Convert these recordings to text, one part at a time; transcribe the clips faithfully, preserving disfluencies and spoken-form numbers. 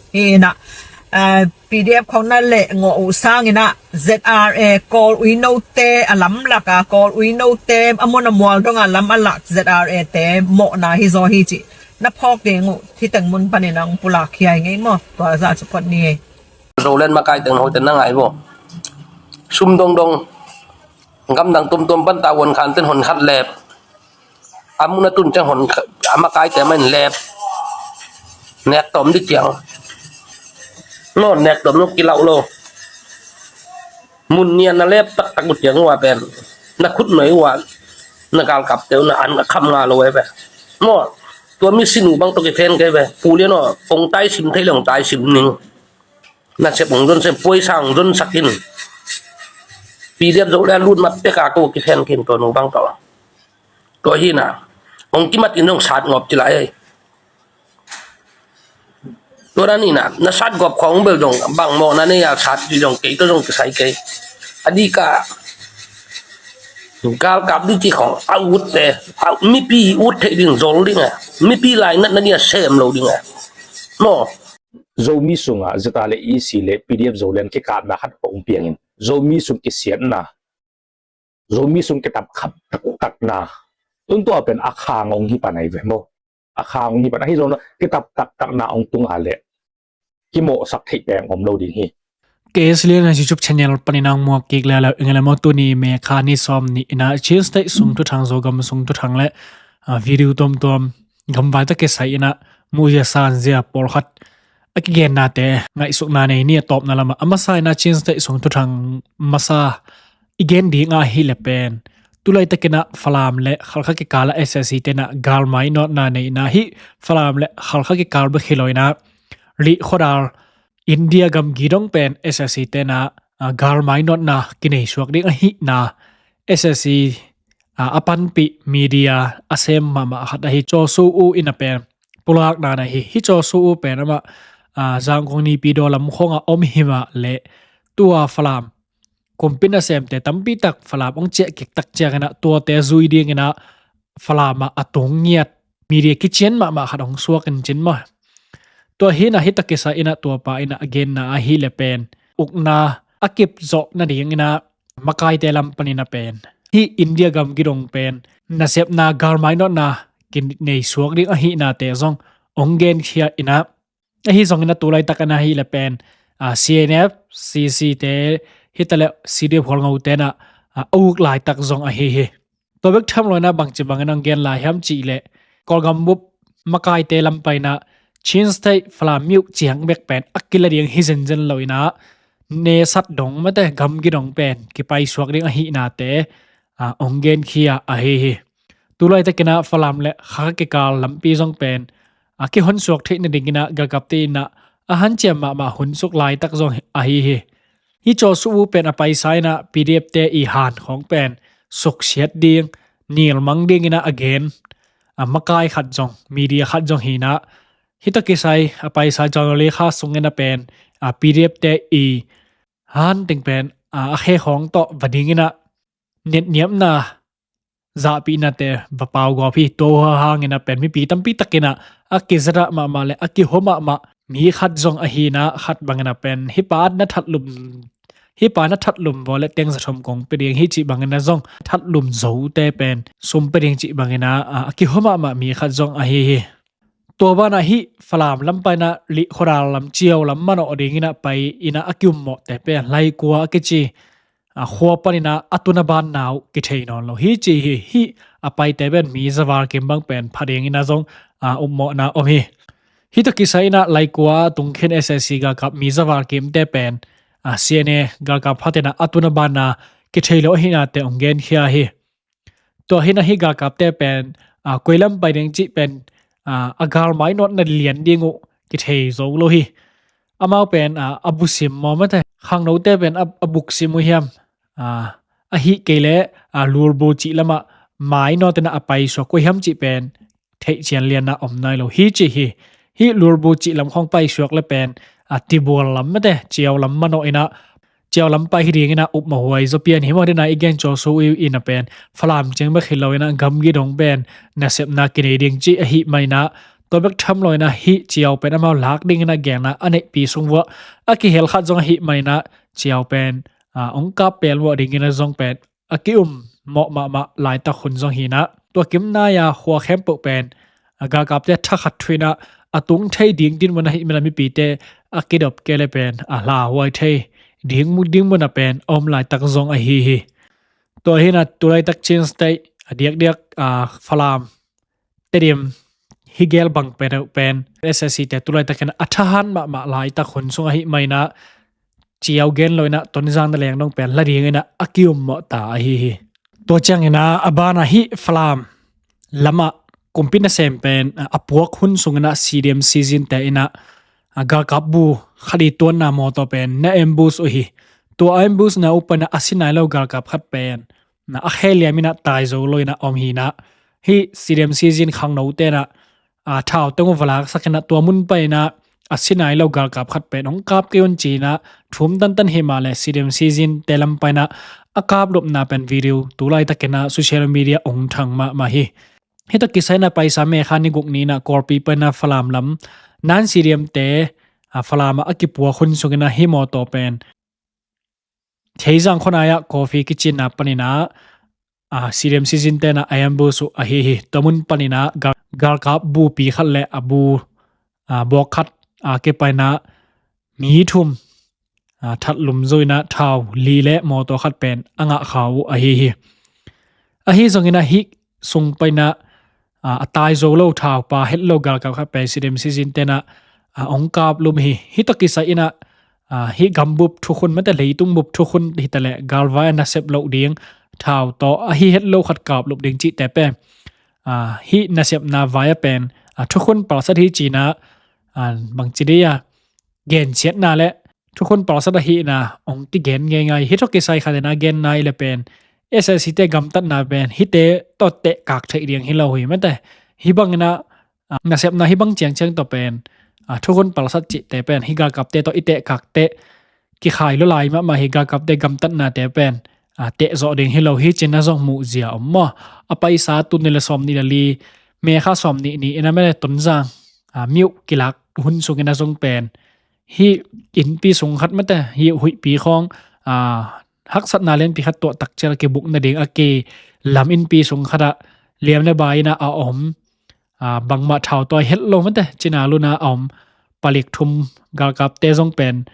Hi inah, eh, P D F khawng na leh ngawh uh sang inah Z R A Kawl uinote a lamlak a, Kawl uinote a mun a mual dong a lam a lak Z R A te mawhna hi zaw hi cih na phawk ding uh, hi teng mun panin a hong pulak hi a hi ngei maw? Tua zah cu phot ni hi. Zoland makai teng hote na ngai maw? Sum dongdong gamdang tuamtuam pan tavuan khan ten hon khat lep. A mun a tun ciang hon a makaite mah in lep. Nek tawm dih ciang. No, nek tawm no kilauh lo. Mun nia na lep taktak uh ciang uh a pen na khut noi uh a na galkapte uh na an a kham nga lo e ve. Maw, tua mi sin uh bang tawh kiphen kei ve. Pu lian aw, ong tai sim thei le ong tai sim ning. Nasep ong zon sem, puaisa ong zon sakin. P D F Zoland lut mat pek a ko kiphen kim tua nu bang tawh. Tua hi na. Ong kimat in zong sat ngawp ci lai. Tua dan hi na, na sat ngawp khawng bel zong bang mawhna nei a sat ci zong kei tawh zong kisai kei. A dik a galkap dih ci khawng a utte, a mipi ut theih ding zol ding a, mipi lainatna ding a sem lo ding a. Maw. Zomi sungah Z R A le E C le P D F Zoland kikatna khat hong piangin Zomi sung kisiatna, Zomi sung kitap khap taktakna, tun tua pen a khang hong hi pan ahi ve maw? A khang hong hi pan ahi zong kitap taktakna hong tung a leh kimawhsak theih peng om lo ding hi. K S Lian a YouTube channel panin a hong muak kik lelo ing le maw? Tuni May kha ni sawm ni inah Chin State sung thuthang, Zogam sung thuthang le, ah, video tuamtuam gamvai tawh kisai inah muhzia sanzia pawlkhat a kigennate ngaihsukna nei ni. A tawpna lamah a masa inah Chin State sung thuthang masa i gen ding ahi le pen, tulaitak inah Falam le Khalkha kikal a S A C te inah galmai nawtna nei inah, hih Falam le Khalkha kikal bek hi lo inah Lih khuadal India gamgi dong pen S A C te inah, ah, galmai nawtna kinei suak ding ahihna S A C, ah, a panpih media a sem mahmah khat ahi Chaw Su U inah pen pulakna na hi. Hih Chaw Su U pen amah, ah, Zangkong Naypyidaw lam khawngah om hi mah le tua Falam kumpi nasemte tampi tak Falam hong ciah kik tak ciang inah tuate zui ding inah Falam ah a tung ngiat media kician mahmah khat hong suak in cin maw? Tua hi inah hih tawh kisai inah tuapa inah a genna ahi le pen ukna a kip zawh nading inah makaite lam panin a pen hih India gamgi dong pen nasepna galmai nawtna kinei suak ding ahihnate zong hong genkhia inah, ahi zong inah tulaitak inah ahi le pen, ah, C N F, C C te, hi ta le C D F Hualngo te inah, ah, a uk laitak zong ahi hi. Tua bek tham lo inah bangci bangin hong gen lai hiam cih leh Kawlgam bup makaite lam pan inah Chin State Falam mi uk ciang bek pen a kila ding hi zenzen lo inah nesat dong mate gamgi dong pen kipai suak ding ahihnate, ah, hong genkhia ahi hi. Tulaitak inah Falam le Khalkha kikal lampi zong pen a kihon suak theih nading inah galkapte inah a hanciam mahmah hun suk laitak zong ahi hi. Hih Chaw Su U pen a paisa inah P D F te i han khawng pen suksiat ding, nilmang ding inah a gen, a makai khat zong, media khat zong hi inah, hih tawh kisai a paisa January kha sung inah pen, a, P D F te i han teng pen, a, a khe khawng tawh va ding inah netniamna zahpihnate va pau gawp hi. Tua hang inah pen mipi tampi tak inah a kizadah mahmah le a kihua mahmah mi khat zong ahi inah khat bang inah pen hih pa na thatlum, hih pa na thatlum vaw le teng za thum kong pia ding hi cih bang inah zong thatlum zote pen sum pia ding cih bang inah, a, a kihua mahmah mi khat zong ahi hi. Tua banah hih Falam lam pan inah Lih khuadal lam Ciau lam manawh ding inah pai inah a kiummawhte pen Laikua a kici, a, khua pan inah a tun a banna uh kithei nawn lo hi ci hi. Hih a paite pen mi zaval kim bang pen pha ding inah zong, a, ummawhna om hi. Hih tawh kisai inah Laikua a tungkhin S A C galkap mi zaval kimte pen, a, C N A galkap phat inah a tun a banna kithei lo ahihnate hong genkhia hi. Tua hi inah hih galkapte pen, a, koi lam pai ding cih pen, a, a galmai nawtna lian ding uh kithei zo lo hi. Amau pen, a, a busim maw mate, khangnote pen a, a buksim uh hiam, a, ahih kei leh, a, Lulbul cih lamah mainawt inah a paisuak uh hiam cih pen theihcian lianna om nai lo hi ci hi. Hih Lulbul cih lam khawng paisuak le pen, a, Tibual lam mate, Ciau lam manawh inah Ciau lam pai hi ding inah upmawh huai zaw pian hi maw? Dena i gen Chaw Su U inah pen Falam ciang bek hi lo inah gamgi dong pen nasepna kinei ding cih ahih man inah Tua bek tham lo in ah hih Ciau pen amau lak dingin ah genna a neihpi sung vuah a kihel khat zong ahih manin ah Ciau pen, ah, hong kap pelmawh dingin ah zong pen a ki-um mawh mahmah laitak hun zong hi in ah, tua kim nai-a khua khempeuh pen, ah, galkapte thakhat thu in ah a tung thei ding dinmun ahih manin ah mipite a kidop kei leh pen a lauhuai thei ding, dinmun ah pen a om laitak zong ahi hi. Tua hi in ah tu laitak Chin State a diakdiak, ah, Falam, Tedim, hih gel bang pen, pen S S C te tu laitakin a thahat mahmah laitak hun sung ahih manin ah Ciau gen lo in ah Tonzang, Naleng dong pen la dingin ah a ki-um mawh ta ahi hi. Tua ciangin ah a ban ah hih Falam lamah kumpi nasem pen, ah, a puak hun sungin ah C D M Sizin te in ah, ah, galkap bu khat i tuanna mawtaw pen na ambush uh hi. Tua ambush na uh panin ah a si nai lo galkap khat pen, na a khe liam in ah tai zo lo in ah om hi in ah, hih C D M Sizin khangnote in ah, ah, thau teng uh va laksak in ah tua mun panin ah a si nai lo galkap khat pen hong kap kei un ci in ah thum tantan hi mah leh C D M Sizin te lam panin ah a kaplupna pen video tu laitakin ah social media hong thang mahmah hi. Hih tawh kisai in ah paisa May kha ni guk ni in ah Kawlpi panin ah Falam lam nine C D M te, ah, Falam ah a kipuak hun sungin ah hih mawtaw pen Theizang khuanai-ah coffee kicinna panin ah, ah, C D M Sizin te in ah a ambush uh ahi hi. Tua mun panin ah gal, galkap bupi khat le a bu, ah, bawk khat, ah, kipan in ah mi thum, ah, that lum zo in ah thau li le mawtaw khat pen a ngah kha uh ahi hi. Ahi zongin ah hih sung panin ah, ah, a tai zo lo thau pha het lo galkap khat pen C D M Sizin te in ah, ah, hong kaplum hi. Hih tawh kisai in ah, ah, hih gambup thukhun, mate, leitung bup thukhun hi ta leh galvai a nasep loh ding thau tawh ahi het lo khat kaplup ding cihte pen, ah, hih nasepna vai ah pen, ah, thukhun palsat hi ci in ah, ah, bangci dih a gensiatna le thukhun palsat ahihna hong kigen ngeingai. Hih tawh kisai khat in ah genna i leh pen S S C te gamtatna pen hihte tawh tehkak theih ding hi lo hi, mate. Hih bangin ah, ah, nasepna hih bang ciangciang tawh pen, ah, thukhun palsat cihte pen hih galkapte tawh i tehkak teh kikhai lua lai mahmah hi. Galkapte gamtatnate pen, ah, teh zawh ding hi lo hi ci in ah zong muh zia om maw? A paisa tul nih le sawmnih le li, May kha sawmnih ni in ah, mate, Tonzang, ah, mi uh kilak hun sungin ah zong pen hih innpi sung khat, mate, hih huihpi khawng, ah, haksatna lianpi khat tuah tak ciang a kibuk nading a kilam innpi sung khat ah liam le bai in ah a om, ah, bangmah thau tawh het lo, mate, cina luna a om palik thum galkapte zong pen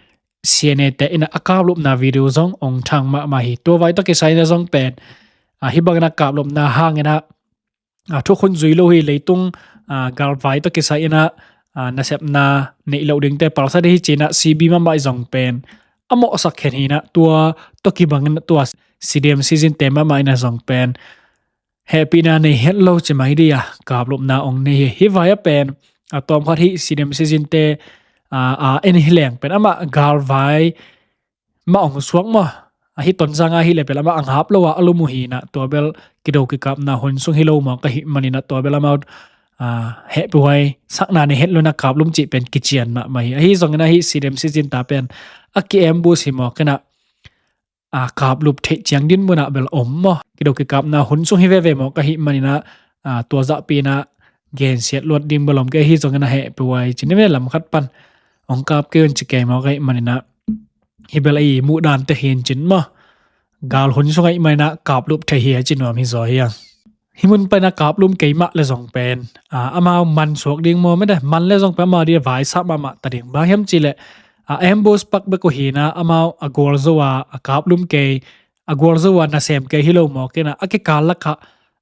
C N A te in ah a kaplupna video zong hong thang mahmah hi. Tua vai tawh kisai in ah zong pen, ah, hih bangin ah kaplupna hangin ah, ah, thukhun zui lo hi. Leitung, ah, galvai tawh kisai in ah, ah, nasepna neih loh dingte palsat hi ci in ah C B mahmah i zong pen a mawhsak khen hi in ah, tua tawh kibangin ah tua C D M Sizin te mahmah in ah zong pen hehpihna nei het lo ci mai dih a kaplupna hong nei hi. Hih vai ah pen, ah, tawmkhat hih C D M Sizin te, ah, ah, en hi leng pen amah galvai mah hong suak maw? Ahi, Tonzang ah hi leh bel amah a ngap lo a a lum uh hi in ah, tua bel kido kikapna hun sung hi lo maw ka hih manin ah tua bel amau, ah, hehpihhuai sakna nei het lo in ah kaplum cih pen kician mahmah hi. Ahi zongin ah hih C D M Sizin ta pen a ki-ambush hi mawk in ah, ah, kaplup theih ciang dinmun ah bel om maw? Kido kikapna hun sung hi veve maw ka hih manin ah, ah, tua zahpi in ah gensiat luat ding bel om kei. Ahi zongin ah hehpihhuai ci ni ve, lam khat pan hong kap kei un ci kei maw ka hih manin ah hih bel ei muh dan te hi in cin maw? Gal hun sung ahih manin ah kaplup thei hi a ci nuam hi zaw hi a. Hih mun panin ah kaplum kei mah le zong pen, ah, amau man suak ding maw, mate, man le zong pen amau dih a vaisah mahmah ta ding. Bang hiam cih leh, ah, ambush pak bek uh hi in ah amau a gualzo a, a kaplum kei, a gualzo a nasem kei hi lo mawk in ah a kikal lakah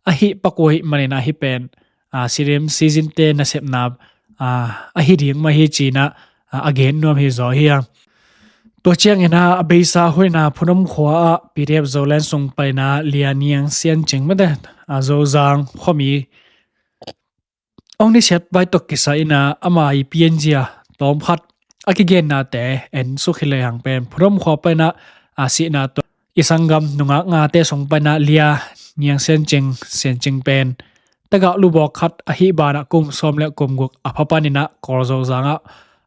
a hih pak uh ahih manin ah hih pen, ah, C D M Sizin te nasepna, ah, ahi ding mah hi ci in ah, ah, a gen nuam hi zaw hi a. Tua ciangin ah a beisa hun in ah Phunom khua ah P D F Zoland sung panin ah Lia Niang Sian Cing, mate, ah, Zozang khuami hong nisiat vai tawh kisai in ah ama i P N G ah tawmkhat a kigennate en suk hi lehang pen Phunom khua panin ah, ah, sihna tawh i sanggam nungak ngate sung panin ah Lia Niang Sian Cing, Sian Cing pen tagah lubawk khat ahih banah kum sawm le kum guk a pha panin ah Kawl Zozang ah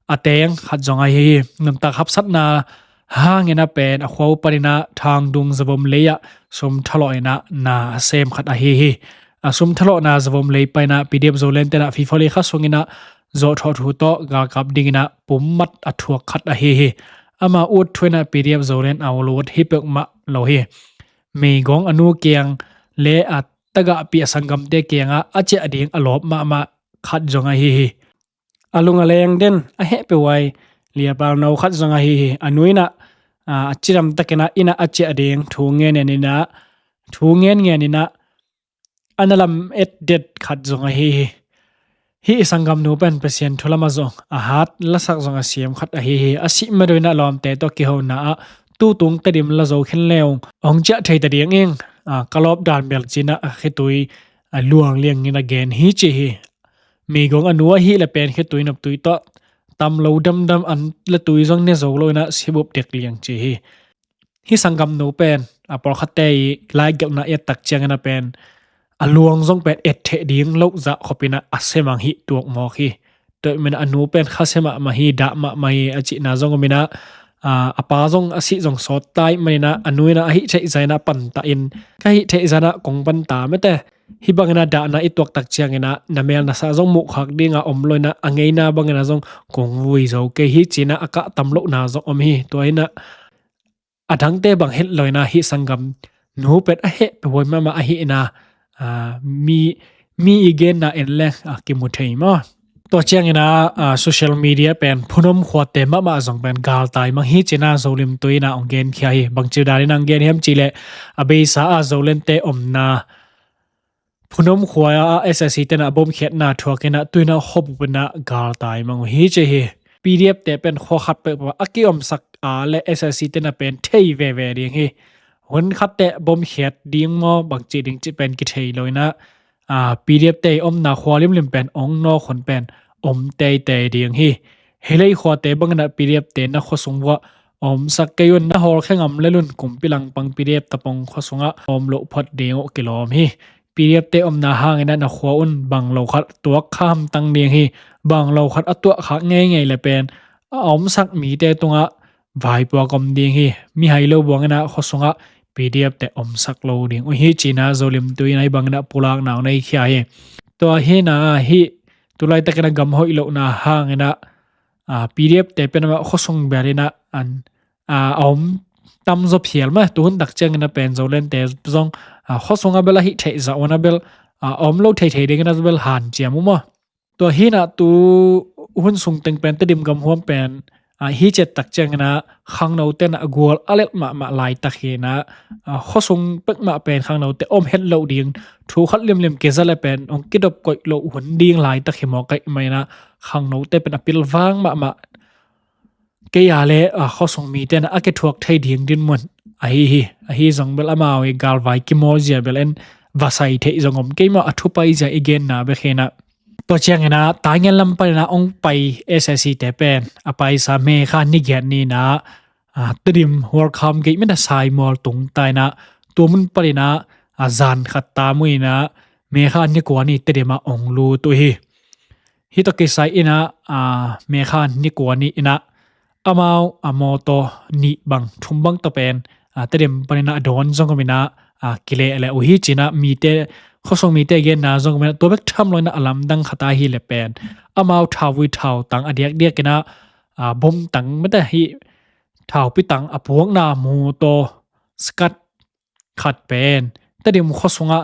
a teng khat zong ahi hi. Nuntak hapsatna hangin ah pen a khua uh panin ah Thangdung Zavom lei ah sum thalawh in ah na a sem khat ahi hi. A sum thalawhna zavom lei paina P D F Zoland tenah FIFA League kha sunginah zawhthawh thu tawh galkap dinginah pummat a thuak khat ahi hi. Ama ut thu inah P D F Zoland a ut hi peuhmah lo hi. Meigong a nu kiang le a tagahpih a sanggamte kiangah a ciah ding a lawp mahmah khat zong ahi hi. A lung a leng den a heh peuh ai liapal no khat zong ahi hi. A nu inah a cidam takinah inah a ciah ding thu ngen eninah thu ngen ngeninah a na lam et det khat zong ahi hi. Hih i sanggamnu pen Pasian thu lamah zong a hat lasak zong a siam khat ahi hi. A sih ma duinah lawmte tawh kihona ah tutung Tedim la zo khin leung hong ciah thei ta ding ing. Ka lawp dan bel cinah a khitui a luang liangin a gen hi ci hi. Meigong a nu ahi le pen khitui noptui tawh tam lo damdam an le tui zong ne zo lo inah sibup dek liang ci hi. Hih sanggamnu pen a pawlkhatte i laikgelhna i et tak ciangin a pen a luang zong pen et theh ding loh zah khopinah a semang hih tuak mawk hi. Tua i minah a nu pen khasia mahmah hi, dah mahmah hi a cihna zong a minah a pa zong a sih zong sawt tai maninah a nu inah a hih theih zainah panta in ka hih theih zainah kong panta mete. Hih banginah dahna i tuak tak cianginah na mel na sa zong muhkhak dinga om lo inah a ngeina banginah zong kong vui zo kei hi cinah a kah tam lohna zong om hi. Tua inah a dangte bang het lo inah hih sanggamnu pen a heh peuh huai mahmah ahi inah mi mi i genna en leng a kimu thei maw? Tua cianginah social media pen phunom khuate mahmah zong pen galtai mang hi cinah Zolim Tui inah hong genkhia hi. Bangci daninah hong gen hiam cihleh a beisa a Zolente omna phunom khua a S S C tenah bomkhiatna thuakinah tuinah hop upinah galtai mang uh hi ci hi. P D F te pen khua khat peuhpeuh a kiomsak a le S S C tenah pen thei veve ding hi. Hun khatteh bomkhiat ding maw bangci ding cih pen kithei lo inah P D F te omna khua limlim pen ong nawk hun pen om teitei ding hi. Hilei khuate banginah P D F te na khuasung vuah omsak kei un, na hawlkhia ngam lel un, kumpi langpang P D F tapong khuasungah om loh phot ding uh kilawm hi. P D F te omna hanginah na khua un bang lo khat tuak kha hamtang ding hi. Bang lo khat a tuah khak ngeingei le pen a omsak mite tungah vaipuak om ding hi. Mihai lo buanginah khuasungah P D F te omsak lo ding uh hi cinah Zolim Tui inah hih banginah pulakna hong neikhia hi. Tua hinah hih tulaitakinah gam hoih lohna hanginah P D F te pen amah khuasung belinah an a om tamzaw phial mah. Tuhun tak ciangin a pen Zolente zong khuasung a bel a hih theih zah un a bel a om lo theithei dingin a bel hanciam uh maw? Tua hinah tu hun sung teng pen Tedim gam huam pen hi ciat tak ciangin a khangnote na a gual a lelh mahmah laitak hinah khuasung pek mah pen khangnote om het loh ding thu khat limlim kiza le pen hong kidop koih loh hun ding laitak hi mawk ahih maninah khangnote pen a pilvang mahmah kei a le khuasung mite na a kithuak thei ding dinmun ahi hi. Ahi zong bel amau i galvai kimawl zia bel en va sai theih zong om kei maw, a thupai zia i genna bek hinah. Tua ciangin a Taingen lam panin a hong pai S S C te pen a paisa May kha ni giat ni inah Tedim World Cup gate mena saimawl tung ta inah tua mun panin a zan khat ta mu inah May kha ni kua ni Tedim ah hong lut uh hi. Hih tawh kisai inah May kha ni kua ni inah amau a mawtaw nih bang thum bang tawh pen Tedim panin a dawn zong om inah kileh leh uh hi cinah mite, khuasung mite genna zong om inah tua bek tham lo inah a lamdang khat ahi le pen amau thauvui thautang a diakdiak inah bom tang mete hih thaupi tang a puakna mawtaw skat khat pen Tedim khuasungah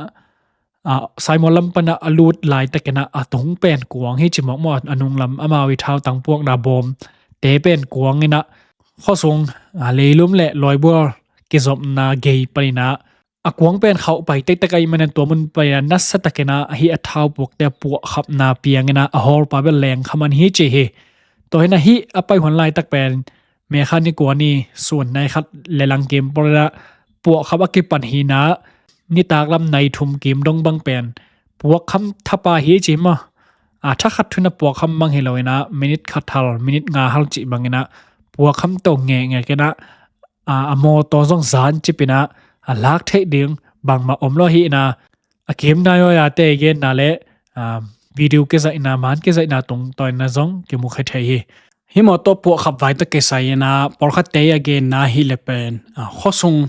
saimawl lam panah a lut laitakinah a tung pen kuang hi ci mawkmawk. A nunglam amau i thautang puakna bawm te pen kuang inah khuasung leilum le lawibual kizopna gei paninah a kuang pen khauh pai tektek ahih manin tua mun paninah nasa takinah ahi a thau puakte a puahkhapna pianginah a hawlpa bel lengkha man hi ci hi. Tua hinah hih a pai huan laitak pen May kha ni kua ni sun nai khat le lang kim paninah puahkhap a kipan hinah nitaklam nai thum kim dong bang pen puakkham thapa hi ci maw? A thakhat thuinah puakkham bang hi lo inah minit khat hal minit nga hal cih banginah puakkham to ngekngek inah a mawtaw zong zan cip inah a lak theih ding bangmah om lo hi inah a kim nai awi ate i genna le video kizaihna man kizaihna tungtawn inah zong kimukhia thei hi. Hih mawtaw puahkhap vai tawh kisai inah pawlkhatte a genna hi le pen khuasung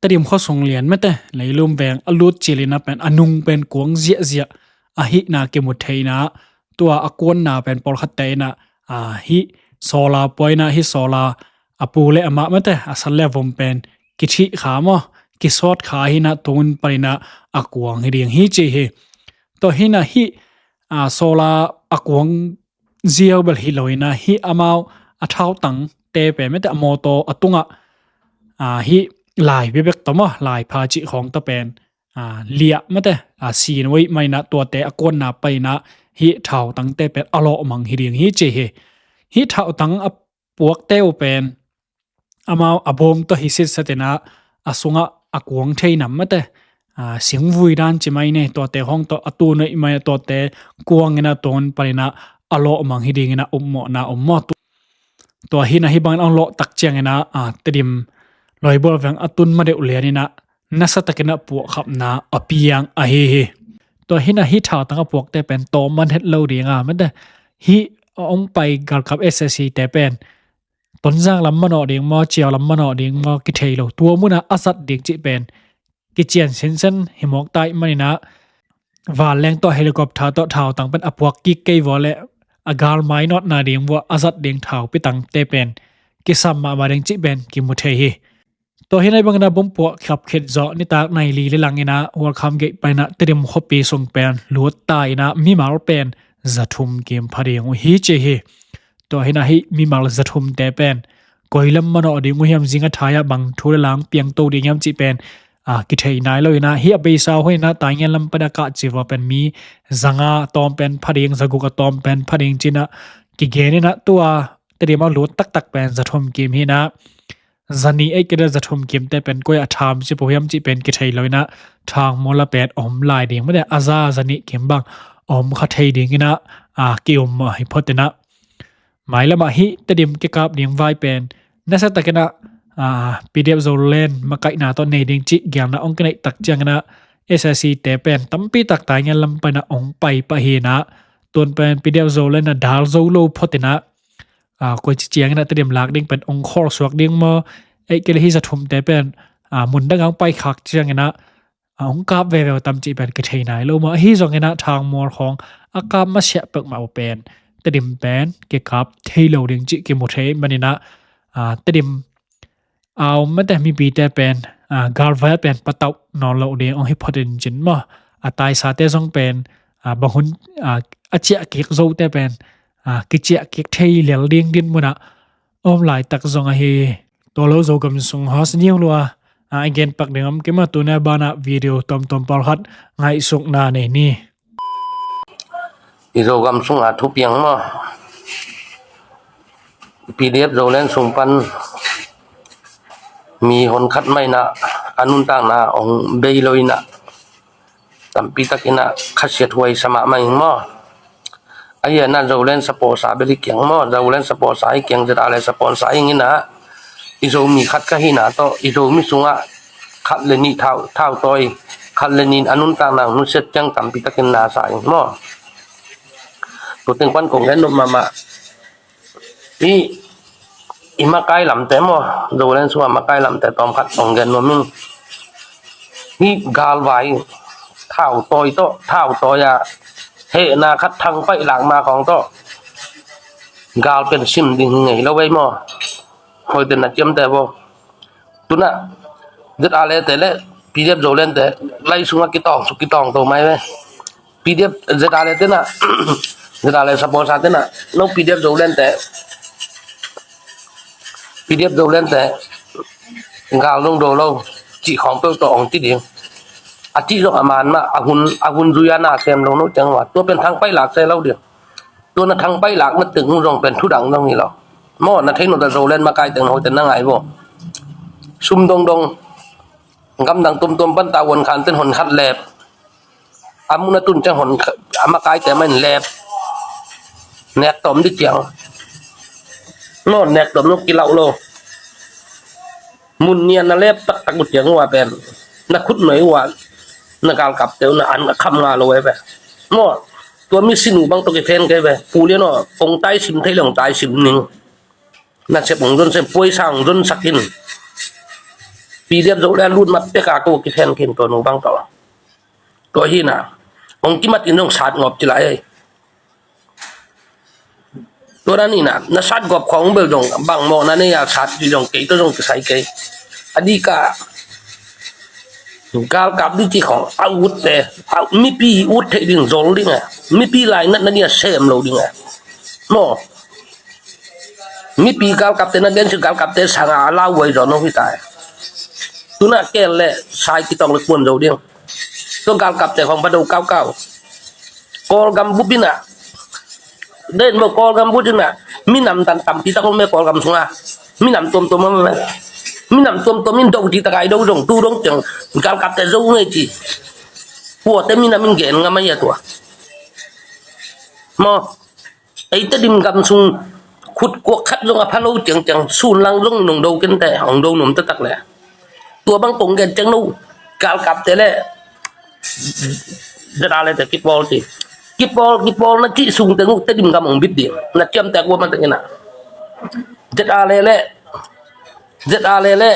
Tedim khuasung lian mate, Leilum veng a lut cilinah pen a nung pen kuang ziahziah ahihna kimu theina, tua a kuanna pen pawlkhatte inah, a, hih sawla puaina, hih sawla a pu le amah mate, a san le a vom pen kithih kha maw, kisawt kha hinah, tung paninah a kuang hi ding hi ci hi. Tua hinah hih, a, sawla a kuang ziau bel hi lo inah, hih amau a thautangte pen mate, a mawtaw a tungah, a, hih lai bebek tawh maw, lai pha cih khawng tawh pen, a, liah mate, a, sin wei mainah, tuate a kuanna paninah hih thautangte pen a lawhmang hi ding hi ci hi. Hih thautang a puakte uh pen amau a bawm tawh hi sitsatinah, a sungah a kuang thei nam mate, a, singvui dan ci mai ne, tuate hong tawh a tu noih mai, tuate kuanginah tung paninah a lawhmang hi dinginah upmawhna om maw. Tua hinah hih bangin a lawh tak cianginah, a, Tedim lawibual veng a tun madeuh lianinah nasatakinah puahkhapna a piang ahi hi. Tua hinah hih thautang a puakte pen tawm man het lo dinga mate, hih a hong pai galkap S A C te pen Tonzang lam manawh ding maw, Ciau lam manawh ding maw kithei lo, tua munah a zat ding cih pen kician sinsen hi mawk tai maninah, vanleng tawh helicopter tawh thautang pen a puak kik kei vua le a gal mainawtna ding vua a zat ding thaupitangte pen kisam mahmah ding cih pen kimu thei hi. Tua hinah hih banginah bom puahkhap khit zawh nitak nai li le langinah World Cup gate paninah Tedim khuapi sung pen lut ta inah mimal pen za thum kim pha ding uh hi ci hi. Tua hinah hih mimal za thumte pen koi lam manawh ding uh hiam, zing a thai-ah bang thu le lam piangto ding hiam cih pen, a, kithei nai lo inah, hih a beisa huninah Taingen lam panin a kah ci vua pen mi za nga a tawm pen pha ding, za guk a tawm pen pha ding cinah kigen inah, tua Tedim a lut taktak pen za thum kim hinah, za nih ei kida za thum kimte pen koi a tham ci po hiam cih pen kithei lo inah, Thangmual a pen om lai ding mate, a za, za nih kim bang om kha thei dinginah, a, ki-um mah hi photinah. Mailamah hih Tedim kikap ding vai pen nasatakinah, a, P D F Zoland makaihna tawh nei ding cih gelna hong kineih tak cianginah S A C te pen tampi tak Taingen lam paninah hong pai pah hinah, tuan pen P D F Zoland a dal zo lo photinah, a, koi ci cianginah Tedim lak ding pen hong khawl suak ding maw, ei kei le hih za thumte pen, a, mun dang hong pai khak cianginah, a, hong kap veve tam cih pen kithei nai lo maw. Ahi zonginah Thangmual khawng a kap masiah peuhmah uh pen Tedim pen kikap thei lo ding cih kimu thei maninah, a, Tedim a om mate mipite pen, a, galvai pen patauh nawn lo ding hong hi phot in cin maw. A taisate zong pen, a, bang hun, a, a ciah kik zote pen, a, kiciah kik thei lel ding din munah om laitak zong ahi. Tua lo Zogam sung host niu lua, a, i gen pak ding om kima, tuna banah video tomtom pawlkhat ngaihsukna nei ni. I Zogam sungah thupiang maw? P D F Zoland sung pan mi honkhat mah inah a nuntakna hong bei lo inah tampi takinah khasiat huai sa mahmah ing maw? Ahi inah Zoland saposa bel hi kiang maw, Zoland saposa hi kiang, Z R A saposa hi inah, i Zomi khat ka hihna tawh i Zomi sungah khat le nih thau, thautawi, khat le nih a nuntakna hong nusiat ciang tampi takin na sa ing maw? Tua teng pan kong gen nop mahmah. I, i makai lamte maw, Zoland sungah makai lamte tawmkhat kong gen nuam ing. Hih galvai thautawi tawh, thautawi a hehna khat thangpaih lakna khawng tawh gal pen sim ding hi ngei lo vei maw? Hoih den na ciamte bo. Tunah Z R A te le P D F Zoland te lai sungah kitawng suk kitawng to mai ve. P D F Z R A tenah, Z R A supporter tenah, no P D F Zoland te, P D F Zoland te gal dong do lo cih khawng peuh tawh hong ci ding. A cih zong a man mah, a hun, a hun zui a na sem lo no ciang ua, tua pen thangpaih lak se lo ding. Tua na thangpaih lak na teng zong pen thudang zong hi lo. Maw, na thei no ta Zoland makai teng no ten na ngai bo. Sum dongdong gamdang tumtuam pan ta uan khan ten hon khat lep. A mun a tun ciang hon a makaite mah in lep. Nek tawm di ciang. No nek tawm no kilauh lo. Mun nian na lep taktak uh ciang ua pen na khut noi ua na galkapte uh na an a kham nga lo e pen. Maw, tua mi sin uh bang tawh kiphen kei ve. Pu lian aw, ong tai sim thei le ong tai sim ning. Nasep ong zon sem, puaisa ong zon sak in. Pi diat zo le lut mat pek a ko kisen khin tua nu bang tawh. Tua hi na. Hong kimat in zong sat ngawp ci lai ei. Tua dan hi na, na sat ngawp khawng bel zong bang mawh na nei a sat ci zong kei tawh zong kisai kei. A dik a galkap di ci khawng a utte, a mipi ut theih ding zol ding a, mipi lainat na ding a sem lo ding a. Maw. Mipi galkapte na gensi galkapte sanga a lauhuai zaw no hi tai. Tuna kel le sai kitawng le kuan zo ding. Tua galkapte khawng ba do kaukau. Kawlgam bup ina. Den bo Kawlgam bup ina. Minam tan tampi tak om me Kawlgam sunga. Minam tuamtuam om me. Minam tuamtuam in do ci takai do zong tu dong ciang galkapte zo ngei ci. Kuate minam in gen ngam a ia tua. Maw. Ei Tedim gam sung khut kuak khat zong a pha lo ciangciang sun lang zong nong do kente hong do nuam taktak le. Tua bang kong gen ciang no galkapte le ZRA le te kipawl ci. Kipawl kipawl na cih sung teng uh Tedim gam hong bit ding na ciamtek ua man teng ina. ZRA le le ZRA le le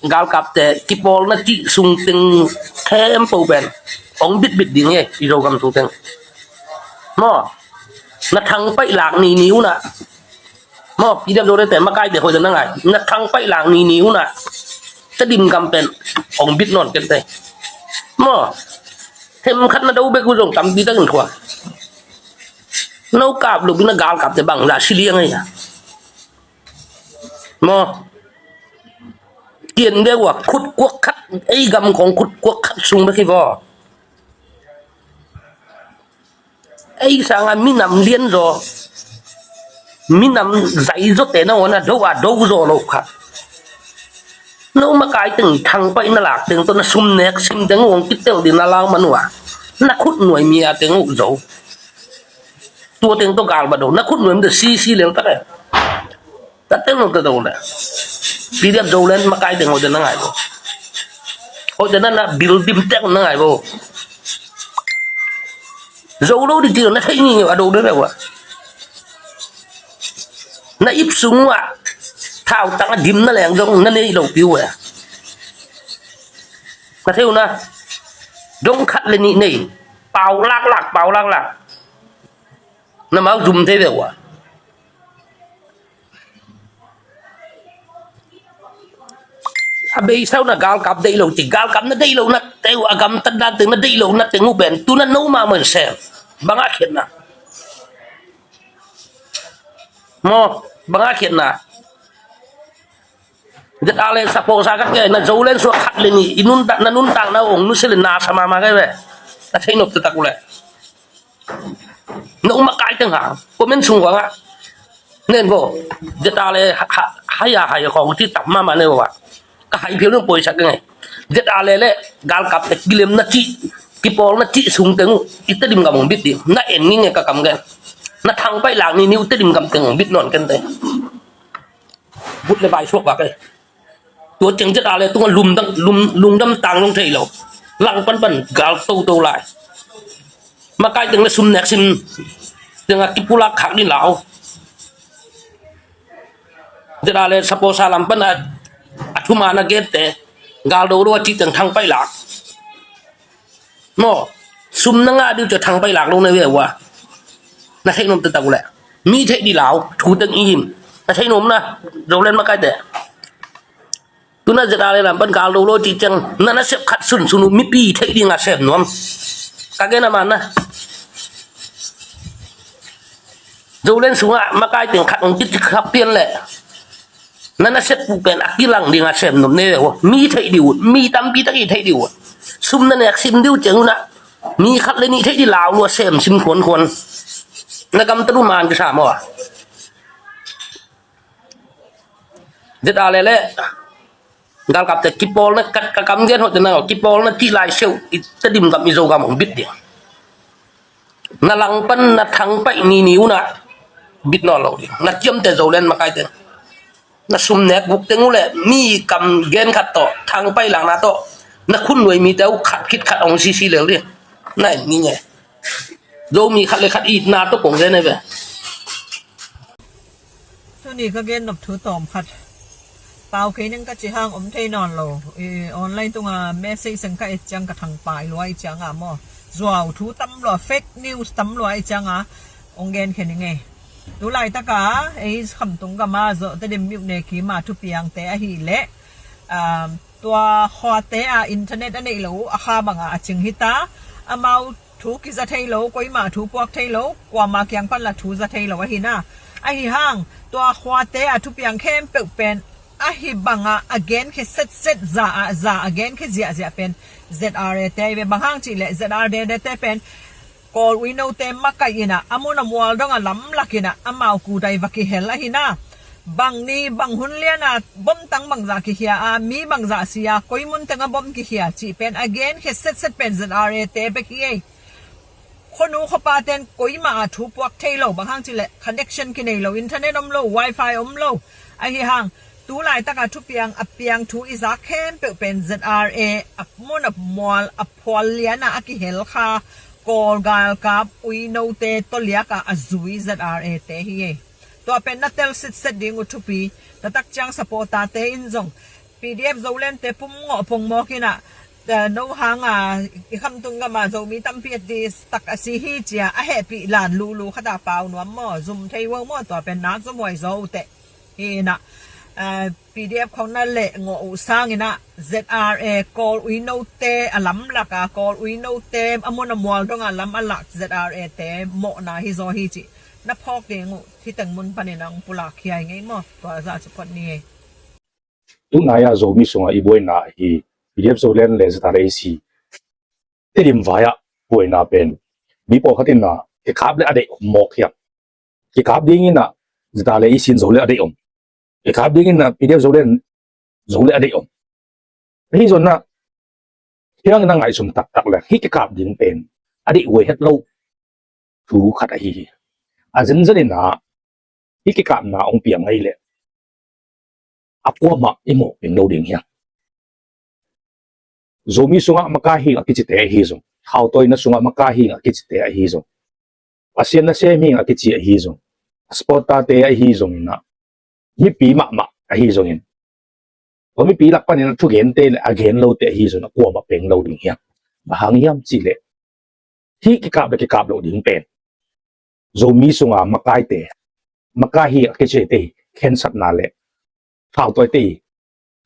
galkapte kipawl na cih sung teng khempeuh pen hong bitbit ding e i Zogam sung teng. Maw. Na thangpaih lak nini una. Maw, Pi diat zo le te makai te hoih na ngai na thangpaih lak nini una. Tedim gam pen hong bit nawn kente. Maw. Themkhat na do bek uh zong tampi takin khua. No kap lo bina galkapte bang za si liang ei a. Maw. Kian deuh a khut kuak khat ei gam khawng khut kuak khat sung bek hi vaw. Ei sanga minam lian zaw minam zai zawte na wana do a do zaw lo khat. No makai teng thangpaih na lak teng tawh na sum nek sim teng uh hong kitel din na lau man uh a na khut nuai mi a teng uh zo. Tua teng tawh gal ba do na khut nuai mi tawh sisi lel tak e. Tate no te do le. Pi diat zo len makai teng hoih te na ngai bo. Hoih te na na bil dim tek na ngai bo. Zo lo di ti na thei ni a do de le wa. Na ip sung wa. Thau tang a dim na leng zong na nei lo piu wa. Na thei u na. Dong khat le ni nei. Pau lak lak pau lak lak. Na mau zum thei ve wa. A bei sau na galkap deih lo ci galkap na deih lo na teu a gamtat dan teng na deih lo na teng uh pen tu na no ma man sem. Banga khiatna. Maw banga khiatna. Zet a le saposa ka ke na zo len sua khat le ni i nuntak na nuntak na ong nu se le na sama ma ke ve. Na thei nop tak le. Na um a kai teng ha. Comment sung wanga. Nen bo. Zet a le ha ha ya ha ya kong ti tap ma ma ne wa. Ka hai phial nung poi sak ngai. Zet a le le galkap te kilem na ci. Kipawl na ci sung teng u. I Tedim gam ong bit di. Na en ngi nge ka kam gen. Na thang pai lang ni ni u Tedim gam teng ong bit non ken te. But le bai suak bak e. Tua ciang zet a le tunga lungdam, lung, lungdam tang long thei lo. Lang panpan gal toto lai. Makai teng le sum nek sim. Teng a kipulak khak ni lau. Zet a le saposa lam pan a, a thuma na gen te. Gal do lo a ci teng thang pai lak. Maw, sum na ngah ding cia thang pai lak lo na ve ua. Na theih nom taktak uh leh mi theih dih lau thu teng i him. Na theih nom na, Zoland makaite. Tuna zet a le lam pan kal lo lo cih ciang na nasep khat sunsun uh mipi theih ding a sem nuam. Ka gen a man na. Zoland sungah makai teng khat hong kit khap pian leh na nasep uh pen a kilang ding a sem nuam ne ve uh. Mi theih dih uh, mi tampi tak i theih dih uh. Sum na nek sim dih uh ciang uh na mi khat le nih theih dih lau lua sem sim khuankhuan. Na gamtat uh man kisa maw a. Zet a le le galkapte kipawlna ka kam gen hoh te na kipawlna cih lai seuh i Tedim gam i Zogam hong bit ding. Na langpan na thangpaih nini uh na bit nawn lo ding. Na ciamte Zoland makaite na sum nek buk teng uh le mi kam gen khat tawh thangpaih lakna tawh na khun nuai mite uh khat khit khat hong sisi lel ding. Na en ngi nge. Zomi khat le khat itna tawh kong gen e ve. Tuni ka gen nop thu tawm khat. Au kei ning ka ci hang om thei nawn lo. I online tunga message seng ka et ciang ka thangpai lua i cianga maw, zuau thu tam lua, fake news tam lua i cianga ong gen khe ning ei. Tu laitaka ei Khamtung gama Zotedim myone kima thupiangte ahih leh, um, tua khuate a internet a neih lo uh a kha banga a cing hita. Amau thu kiza thei lo, koima thu puak thei lo, kuama kiang pan la thu za thei lo ahi na. Ahi hang tua khuate a thupiang khempeuh pen ahi banga a gen khe setset, za a za a gen khe ziahziah pen Z R A te ahi ve. Bang hang cih leh Z R A te pen Kawl uinote makaih inah a mun a mual dong a lamlak inah amau kudai va kihel ahi na. Bang ni bang hun liana bomtang bangzah kikhia a, mi bangzah si a, koi mun teng a bom kikhia cih pen a gen khe setset pen Z R A te bek hi ei. Khuanu khuapa ten koima a thu puak thei lo, bang hang cih leh connection kinei lo, internet om lo, wifi om lo. Ahi hang tu laitaka thupiang a piang thu i zak khempeuh pen Z R A a mun a mual a phual liana a kihel kha Kawl galkap uinote tawliaka a zui Z R A te hi ei. Tua pen na tel sitset ding uh thupi. Taktak ciang supporter te in zong P D F Zoland te pum ngawh pongmawk inah, eh, no hanga i Khamtung gama Zomi tampi a tis tak a si hi cia a hehpih lan lulu khata pau nuam maw, zum thei uh maw, tua pen nak zum huai zaw uh teh. Hi inah, eh, P D F khong na leh ngawh uh sang inah Z R A Kawl uinote a lamlaka, Kawl uinote a mun a mual donga lam a lak Z R A te mawhna hi zaw hi cih na phawk ding uh, hi teng mun panin ang pulak hiai ngei maw, tua zah ci phot ni ei. Tunai a Zomi sunga i buaina hi P D F Zoland le Z R A C Tedim vai ah buaina pen mi pawlkhat inah kikap le a deih om mawk hiam? Kikap ding inah Z R A C in zo le a deih om. Kikap ding inah P D F Zoland zo le a deih om. Ahi zonna hiang na ngaihsun taktak le hih kikap ding pen a deih huai het lo thu khat ahi hi. A zenzen inah hih kikapna hong piang ahi leh a kuamah i mawh peng lo ding hiam? Zomi sungah makai hing a kicite ahi zong, thautawina sungah makai hing a kicite ahi zong, Pasian nasem hing a kici ahi zong, a supporter te ahi zong inah, mipi mahmah ahi zongin, tua mipi lak panin a thugente le a gen lote ahi zong a kuamah peng lo ding hiam? Bang hang hiam cih leh hih kikap le kikap loh ding pen Zomi sunga makaite, makai hing a kicite khensatna le thautawite,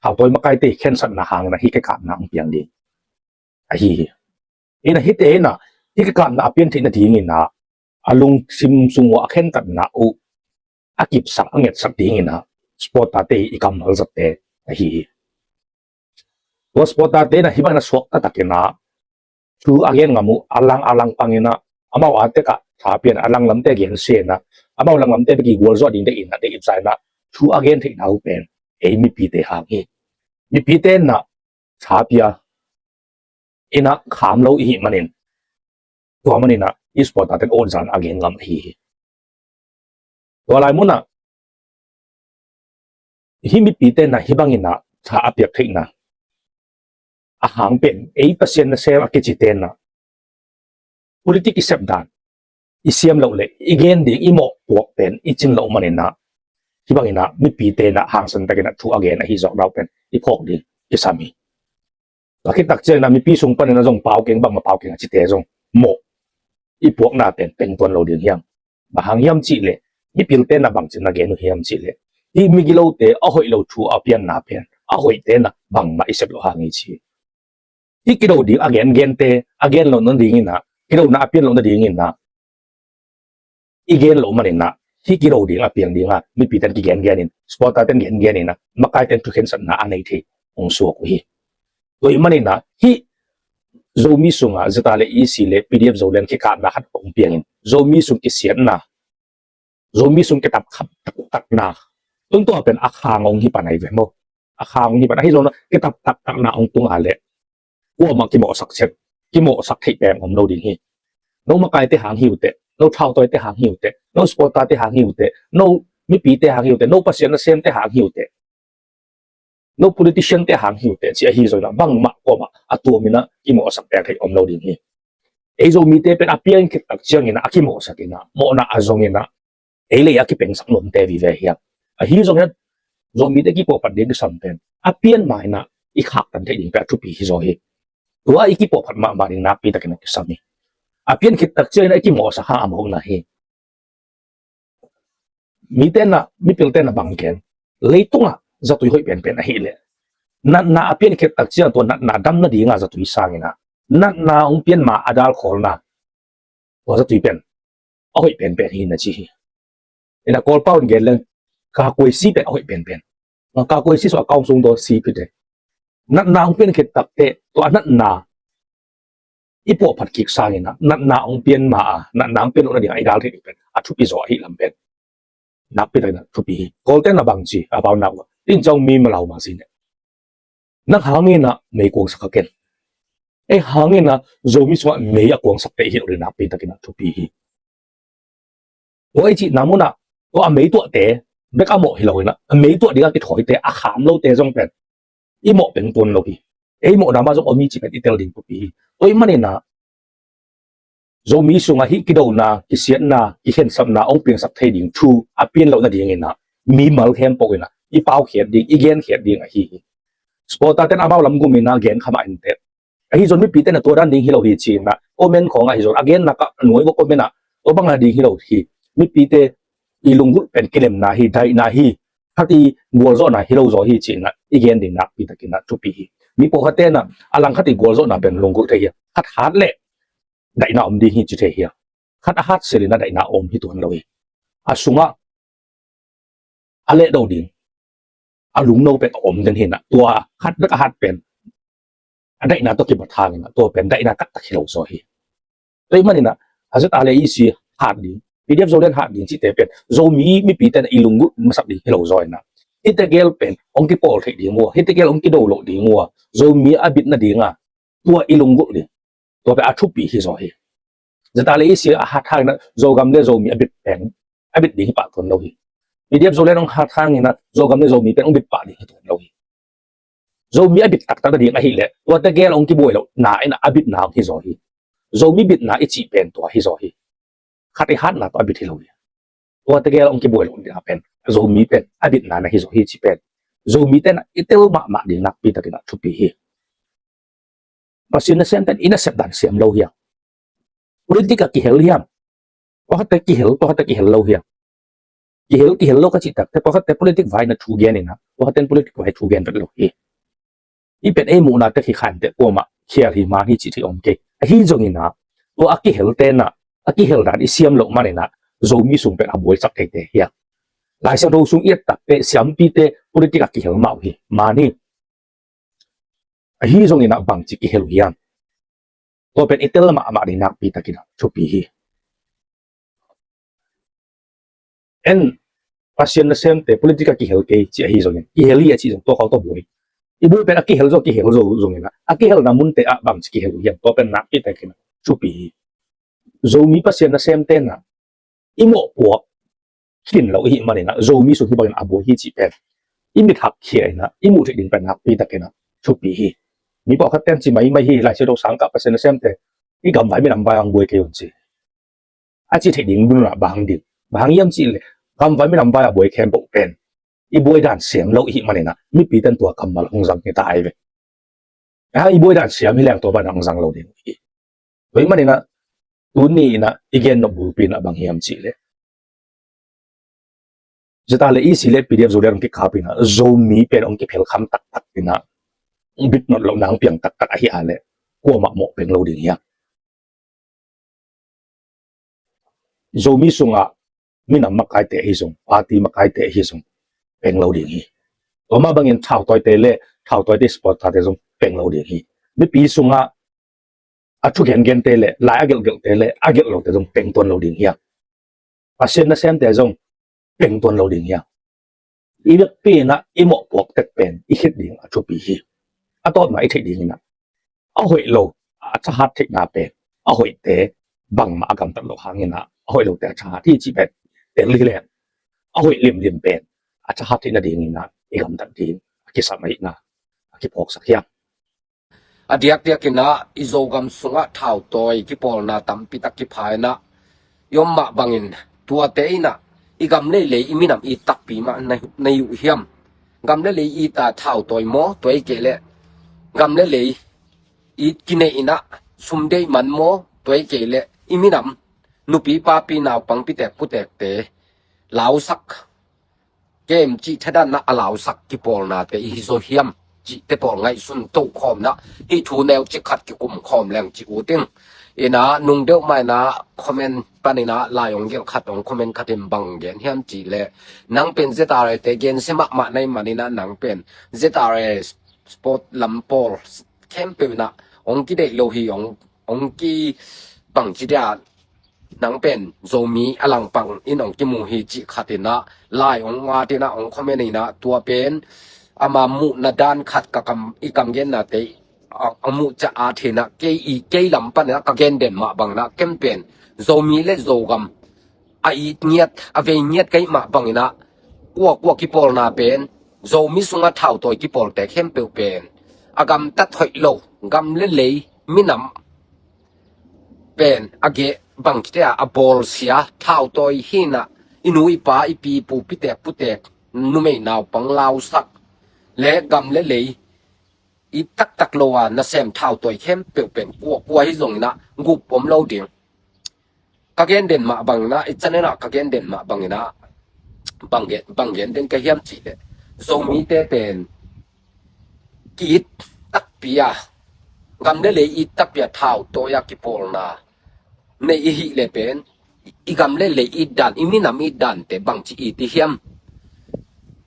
thautawi makaite khensatna hangin a hih kikapna hong piang ding ahi hi. Inah hihte inah hih kikapna a pian theih nading inah a lungsim sung uh a khentatna uh a kipsak a ngetsak ding inah supporter te i kammal zatte ahi hi. Tua supporter te inah hih bang inah suak taktak inah thu a gen ngam uh a lang a lang pang inah amau a tekah tha pian a lang lamte gen se inah amau lang lamte bek i gualzawh ding deih inah deih ipsa inah thu a gen theihna uh pen ei mipite hang hi. Mipite inah tha pia inah kham lo i hih manin tua man inah i supporter ten awtzan a gen ngam ahi hi. Tua lai munah hih mipite inah hih bang inah tha a piak theihna a hang pen ei Pasian nasem a kicite inah politik i sep dan i siam loh le i gen ding i mawh puak pen i cin loh man inah hih bang inah mipite inah hangsan tak inah thu a gen ahi zawk dau pen i phawk ding kisam hi. Tua khit tak ciang inah mipi sung panin a zong pau keng, bangmah pau keng a cite zong mawh i puakna pen peng tuan lo ding hiam? Bang hang hiam cih leh mipilte inah bangci na gen uh hiam cih leh hih migilote a hoih lo thu a pianna pen a hoihte inah bangmah i sep loh hang hi ci. Hih kido ding a gengente a gen loh nading inah, kidona a pian loh nading inah i gen loh man inah hih kido ding a piang dinga mipite in kigengen in, supporter te in gengen inah makaite in thukhensatna a nei thei hong suak uh hi. Tua ahih man inah hih Zomi sungah Z R A le E C le P D F Zoland kikapna khat hong piangin Zomi sung kisiatna, Zomi sung kitap khap taktakna, tun tua pen a khang hong hi pan ahi ve maw? A khang hong hi pan ahi zongin kitap taktakna hong tung a leh kuamah kimawhsak set, kimawhsak theih peng om lo ding hi. No makaite hang hi uh teh, no thautawite hang hi uh teh, no supporter te hang hi uh teh, no mipite hang hi uh teh, no Pasian nasemte hang hi uh teh, no politician te hang hi uh teh ci ahi zongin ah bangmah kuamah a tuam inah kimawhsak pek theih om lo ding hi. Ei Zomite pen a piang khit tak ciangin ah a kimawhsak inah mawhna a zong inah ei lei a kipengsak nuamte vive hiam? Ahi zongin ah Zomite kipawlphat ding kisam pen a pian ma in ah i khaktan theih ding pen a thupi hi zaw hi. Tua i kipawlphat mahmah ding nakpi takin a kisam hi. A pian khit tak ciangin a i kimawhsak hang a mawkna hi. Mite in ah, mipilte in ah bang gen, leitungah zatui hoih penpen ahih leh natna a pian khit tak ciang tua natna dam nadinga zatui sangin ah natna hong pian ma a dal khawlna tua zatui pen a hoih penpen hi na ci hi. In ah Kawlpau in gen leng kakuaisi pen a hoih penpen. Kakuaisi sua kaung sung daw si pite. Natna hong pian khit tak teh tua natna i pawlphat kik sangin ah natna hong pian ma a natna hong pian loh nadinga i dal theih ding pen a thupi zaw ahih lam pen nakpi takin a thupi hi. Kawlte in ah bang ci a pau nak uh a, in cang mi malau ma si ne. Nang hangin ah mei kuangsak a ken. Ei hangin ah Zomi sungah mei a kuangsak te i hi loh ding nakpi takin a thupi hi. Tua i cihna munah tua a mei tuahte bek a mawh hi lo in ah a mei tuah dingah kithawite a kham lote zong pen i mawh peng tuan lo hi. Ei mawhna mah zong om hi cih pen i tel ding thupi hi. Tua ahih manin ah Zomi sungah hih kidona, kisiatna, kikhensapna hong piangsak thei ding thu a pian loh nadingin ah mimal khempeuh in ah i paukhiat ding, i genkhiat ding ahi hi. Supporter ten amau lam gum in ah gen kha mah inteh. Ahi zong mipite in ah tua dan ding hi lo hi ci in ah comment khawng ahi zong a genna ka nuai vok comment ah tua bang a ding hi lo hi. Mipite i lunggulh pen kilemna hi, daihna hi, khat i gualzawhna hi lo zaw hi ci in ah i gen ding nakpi takin ah thupi hi. Mi pawlkhatte in ah a lang khat i gualzawhna pen lunggulh thei hi a, khat hat leh daihna om ding hi ci thei hi a, khat a hat silin a daihna om hi tuan lo hi. A sungah a lehdo ding a lungno pen a om den hi in ah tua khat bek a hat pen a daihna tawh kibat hangin ah tua pen daihna taktak hi lo zaw hi. Tua ahih manin ah a ZRA le EC hat ding, PDF Zoland hat ding cihte pen Zomi mipite in ah i lunggulh masak ding hi lo zaw in ah hihte gel pen hong kipawl theih ding uh a, hihte gel hong kido loh ding uh a, Zomi a bit nadinga tua i lunggulh ding, tua pen a thupi hi zaw hi. ZRA le EC a hat hangin ah Zogam le Zomi a bit pen a bit ding hi pah tuan lo hi. PDF Zoland hong hat hangin ah Zogam le Zomi pen hong bit pah ding hi tuan lo hi. Zomi a bit taktak nading ahih leh tuate gel hong kibuai lohna in ah a bitna hong hi zaw hi. Zomi bitna i cih pen tua hi zaw hi. Khat i hatna tawh a bit hi lo hi. Tuate gel hong kibuai lohna pen Zomi pen a bitna na hi zaw hi cih pen Zomite in ah i tel mahmah ding nakpi takin ah thupi hi. Pasian nasemte in i nasep dan siam lo hiam? Politik ah kihel hiam? Pawlkhatte kihel, pawlkhatte kihel lo hiam? Kihel, kihel lo ka cih tak teh pawlkhatte politik vai na thu gen in ah pawlkhatte in politik vai thu gen vet lo hi. Hih pen ei muhna tek hi kha inteh, kuamah khial hi man hi cih thei om kei. Ahi zongin ah tua a kihelte in ah a kihel dan i siam loh manin ah Zomi sung pen a buaisak teitei hi a, Lai Siangtho sung i et tak teh siampite politik ah kihel mah uh hi man hi. Ahi zongin ah bangci kihel uh hiam? Tua pen i tel mahmah ding nakpi takin ah thupi hi. En, Pasian nasemte politik ah kihel kei ci ahi zongin, kihel hi a cih zong tua khawng tawh buai. I buai pen a kihel zaw, kihel zaw zongin ah a kihelna munte ah bangci kihel uh hiam? Tua pen nakpi takin ah thupi hi. Zomi Pasian nasemte in ah i mawhpuak khin lo i hih manin ah Zomi sung hi bangin a buai hi cih pen i mit hak khia in ah i muh theih ding pen nakpi takin ah thupi hi. Mi pawlkhat ten ci maimai hi, Lai Siangtho sang kah Pasian nasemte i gamvai minam vai hong buai kei un ci. A ci theih ding mun ah bang ding, bang hiam cih leh gamvai minam vai a buai khempeuh pen i buai dan siam lo i hih manin ah mipi ten tua kammal hong zang hi ta ai ve. A, i buai dan siam hi leng tua bang hong zang lo ding hi. Tua ahih manin ah tuni in ah i gen nop bulpi in ah bang hiam cih leh ZRA le EC le PDF Zoland hong kikap in ah Zomi pen hong kiphel kham taktak in ah bit not loh nang piang taktak ahi a leh kuamah mawh peng lo ding hiam? Zomi sungah minam makaite ahi zong, party makaite ahi zong peng lo ding hi. Tua mah bangin thautawite le thautawite supporter te zong peng lo ding hi. Mipi sungah a thu gengente le lai a gelhgelhte le a gelh lote zong peng tuan lo ding hiam? Pasian nasemte zong peng tuan lo ding hiam? I vekpi in ah i mawhpuak tek pen i khit ding a thupi hi. A tawpna i theih ding in ah a hoih lo a thahat theihna pen a hoihte bangmah a gamtat loh hangin ah a hoih lote a thahat hi cih pen tel hi leng a hoih limlim pen a thahat theih nadingin ah i gamtat ding a kisam ahihna a kiphawksak hiam? A diakdiakin ah i Zogam sungah thautawi kipawlna tampi tak kipha in ah i om mah bangin tuate in ah i gam leilei i minam i takpi mah na, na hi uh hiam? Gam le lei it a thau tawi maw, tua i kei leh gam le lei it kineih in ah sum deih man maw, tua i kei leh i minam nupi papi naupang pitek putekte lausak kem cih thadan ah a lausak kipawlnate i hi zaw hiam cihte pawl ngaihsun tokhawm in ah hih thu neucik khat kikum khawm leng ci uh ing. In ah nung deuh mah in ah comment panin ah lai hong gelh khat, hong comment khat in bang gen hiam cih leh, nang pen Z R A te gensia mahmah na hih manin ah nang pen Z R A sport lam pawl khempeuh in ah hong kideih lo hi, hong, hong ki bangci dia nang pen Zomi a langpang in hong kimu hi cih khat in ah lai hong at in ah hong comment in ah, tua pen ama muhna dan khat ka kam, i kam gennate a, a muh ciang at hi in ah kei i, kei lam panin ah ka gen den mah bangin ah ken pen Zomi le Zogam a it ngiat, a vei ngiat ka hih mah bangin ah kuakua kipawlna pen Zomi sungah thau tawi kipawlte khempeuh pen a gamtat hoih lo, gam le lei, minam pen a geh bangci te a, a bawlsia thau tawi hi in ah i nu i pa, i pi i pu, pitek putek, numei naupang lausak le gam le lei it taktak lo a nasem thau tawi khempeuh pen kuakua hi zongin ah gup om lo ding. Ka gen den mah bangin ah, i channel ah ka gen den mah bangin ah bang gen, bang gen den ka hiam cih leh, Zomite pen ki-it takpi a, gam le lei it takpi a thau tawi a kipawlna nei i hih leh pen i gam le lei it dan, i minam it dante bangci it i hiam?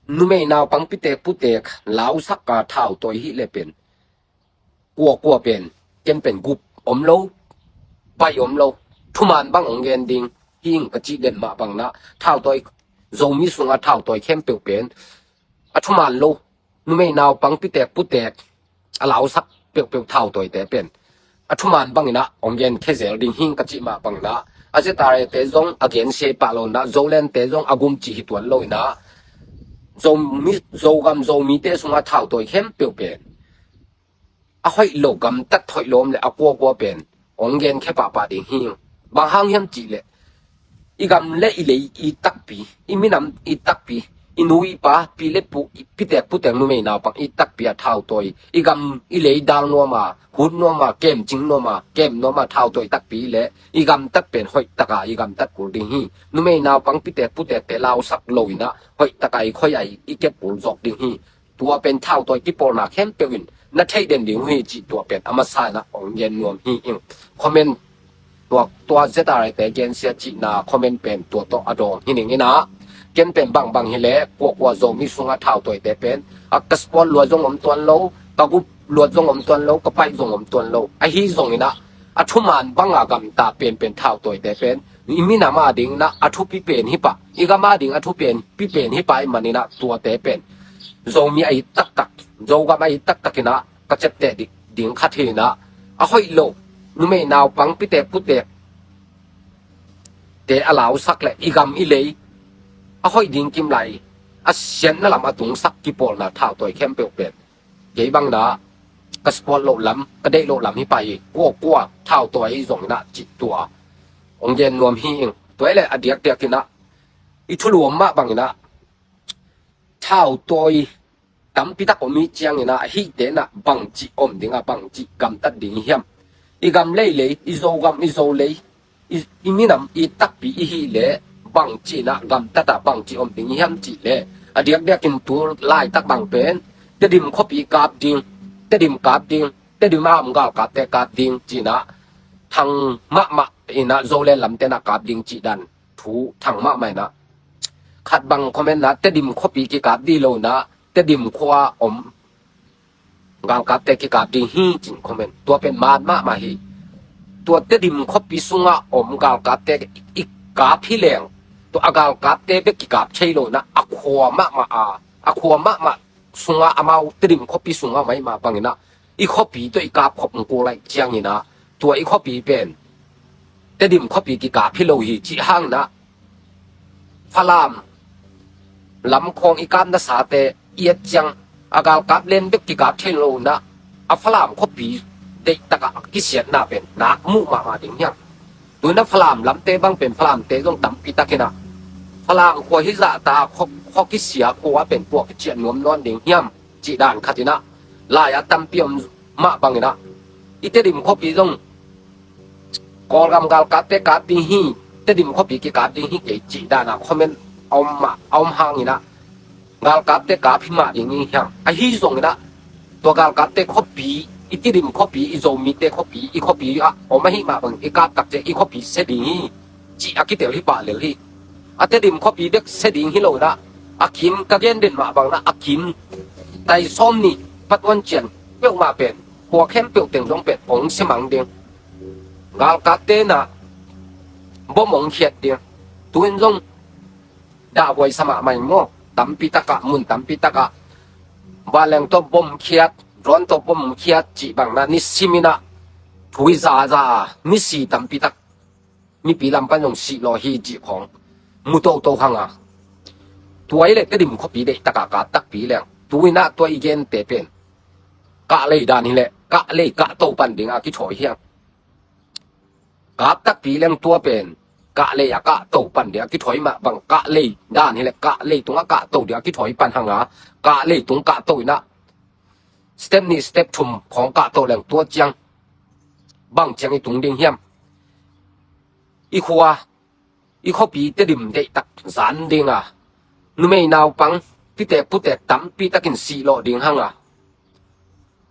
Numei naupang pitek putek lausak a thau tawi hih leh pen kuakua pen ken pen gup om lo, baih om lo, thuman bang hong gen ding hi ing ka cih den mah bangin ah thau tawi, Zomi sungah thau tawi khempeuh pen a thuman lo, numei naupang pitek putek a lausak peuhpeuh thau tawite pen a thuman bangin ah hong gen khezel ding hi ing ka cih mah bangin ah, a Z R A te zong a gensia pah lo in ah, Zoland te zong a gum cih hi tuan lo in ah, Zomi, Zogam Zomite sungah thau tawi khempeuh pen a hoih lo, gamtat hoih lo om leh a kuakua pen hong gen khe pahpah ding hi ing. Bang hang hiam cih leh i gam le i lei it takpi, i minam it takpi, i nu i pa, pi le pu, i pitek putek, numei naupang it takpi a thau tawi, i gam i lei dal nuam a, hut nuam a, kemcing nuam a, kem nuam a thau tawi takpi leh i gamtat pen hoih tak a i gamtat kul ding hi. Numei naupang pitek putekte lausak lo in ah hoih tak a i khoi a i kep kul zawk ding hi. Tua pen thau tawi kipawlna khempeuh in na theih den ding uh hi cih tua pen a masa in ah hong gen nuam hi ing. Comment, tua, tua Z R A te gensia cihna comment pen tua tawh a dawng hi ning in ah, ken pen bangbang hi leh kuakua Zomi sungah thau tawite pen a ka sport luat zong om tuan lo, ka gup luat zong om tuan lo, ka paih zong om tuan lo. Ahi zongin ah a thuman bang a gamta penpen thau tawite pen i minam adingin ah a thupi pen hi pah, i gam ading a thupi pen hi pah ahih manin ah tuate pen Zomi a it taktak, Zogam a it taktak in ah ka ciapteh ding, ding khat hi in ah, a hoih lo, numei naupang pitek putek te a lausak leh i gam i lei a hoih ding kim lai, a siatna lam a tungsak kipawlna thau tawi khempeuh pen kei bangin ah ka sport loh lam, ka deih loh lam hi pah hi. Kuakua thau tawi ahi zongin ah cih tua hong gen nuam hi ing. Tua hi leh a diakdiak in ah i thulu om mah bangin ah thau tawi tampi tak om i hih ciangin ah hihte in ah bangci om ding a, bangci gamtat ding i hiam? I gam le i lei, i Zogam, i Zolei, i, i minam it takpi i hih leh bangci in ah gamtat a, bangci om ding i hiam cih leh, a diakdiakin tu laitak bang pen Tedim khuapi kap ding, Tedim kap ding, Tedim a om galkapte kap ding ci in ah thang mahmah in ah Zoland lamte in ah kap ding cih dan thu thang mahmah in ah, khat bang comment in ah Tedim khuapi kikap ding lo in ah Tedim khua om galkapte kikap ding hi ci-in comment. Tua pen man mahmah hi. Tua Tedim khuapi sungah om galkapte i kap hi leng, tua a galkapte bek kikap thei lo in ah a khua mahmah a, a khua mahmah sungah, amau Tedim khuapi sungah om ahih mah bangin ah i khuapi tawh i kap khop kul ahih ciangin ah tua i khuapi pen Tedim khuapi kikap hi lo hi cih hangin ah Falam lam khawng i kap nasate i et ciang a galkap len bek kikap thei lo in ah a Falam khuapi deihtak ah a kisiatna pen nak muh mahmah ding hiam? Tu in ah Falam lamte bang pen Falamte zong tampi tak in ah Falam khua hizah ta, khua, khua kisia khua pen tua kiciah nuam nawn ding hiam cih dan khat in ah, lai-ah tampi om mah bangin ah, i Tedim khuapi zong Kawlgam galkapte kap ding hi, Tedim khuapi kikap ding hi kei cih dan ah comment a om mah, a om hangin ah, galkapte kap hi mah ding hi hiam? Ahi zongin ah, tua galkapte khuapi, i Tedim khuapi, i Zomite khuapi, i khuapi ah om ahih mah bangin i kap tak ciang i khuapi sia ding hi, cih a kitel hi pah lel hi. A Tedim khuapi bek sia ding hi lo in ah, a kim ka gen den mah bangin ah, a kim tai sawm nih patuan ciang peuhmah pen, khua khempeuh teng zong pen hong sia mang ding. Galkapte in ah bom hong khiat ding. Tu-in zong dahhuai sa mahmah in maw, tampi takah, mun tampi takah vanleng tawh bom khiat, drone tawh bom khiat cih bangin ah, nisimin ah thu i zaza, nisi tampi tak mipi lam pan zong sih lawh hi cih khawng mu toto hang a. Tua hi leh Tedim khuapi deih takah kap takpi leng, tu-in ah tua i gente pen kahlei dan hi leh, kahlei kahto pan ding a kithawi hiam? Kap takpi leng tua pen kahlei a kahto pan ding a kithawi mah bang, kahlei dan hi leh kahlei tung a kahto ding a kithawi pan hang a, kahlei tung kahto in ah step nih step thum khawng kahto leng tua ciang bang ciang i tung ding hiam? I khua, i khuapi Tedim deihtak zan ding a, numei naupang, pitek putek tampi takin sih lawh ding hang a,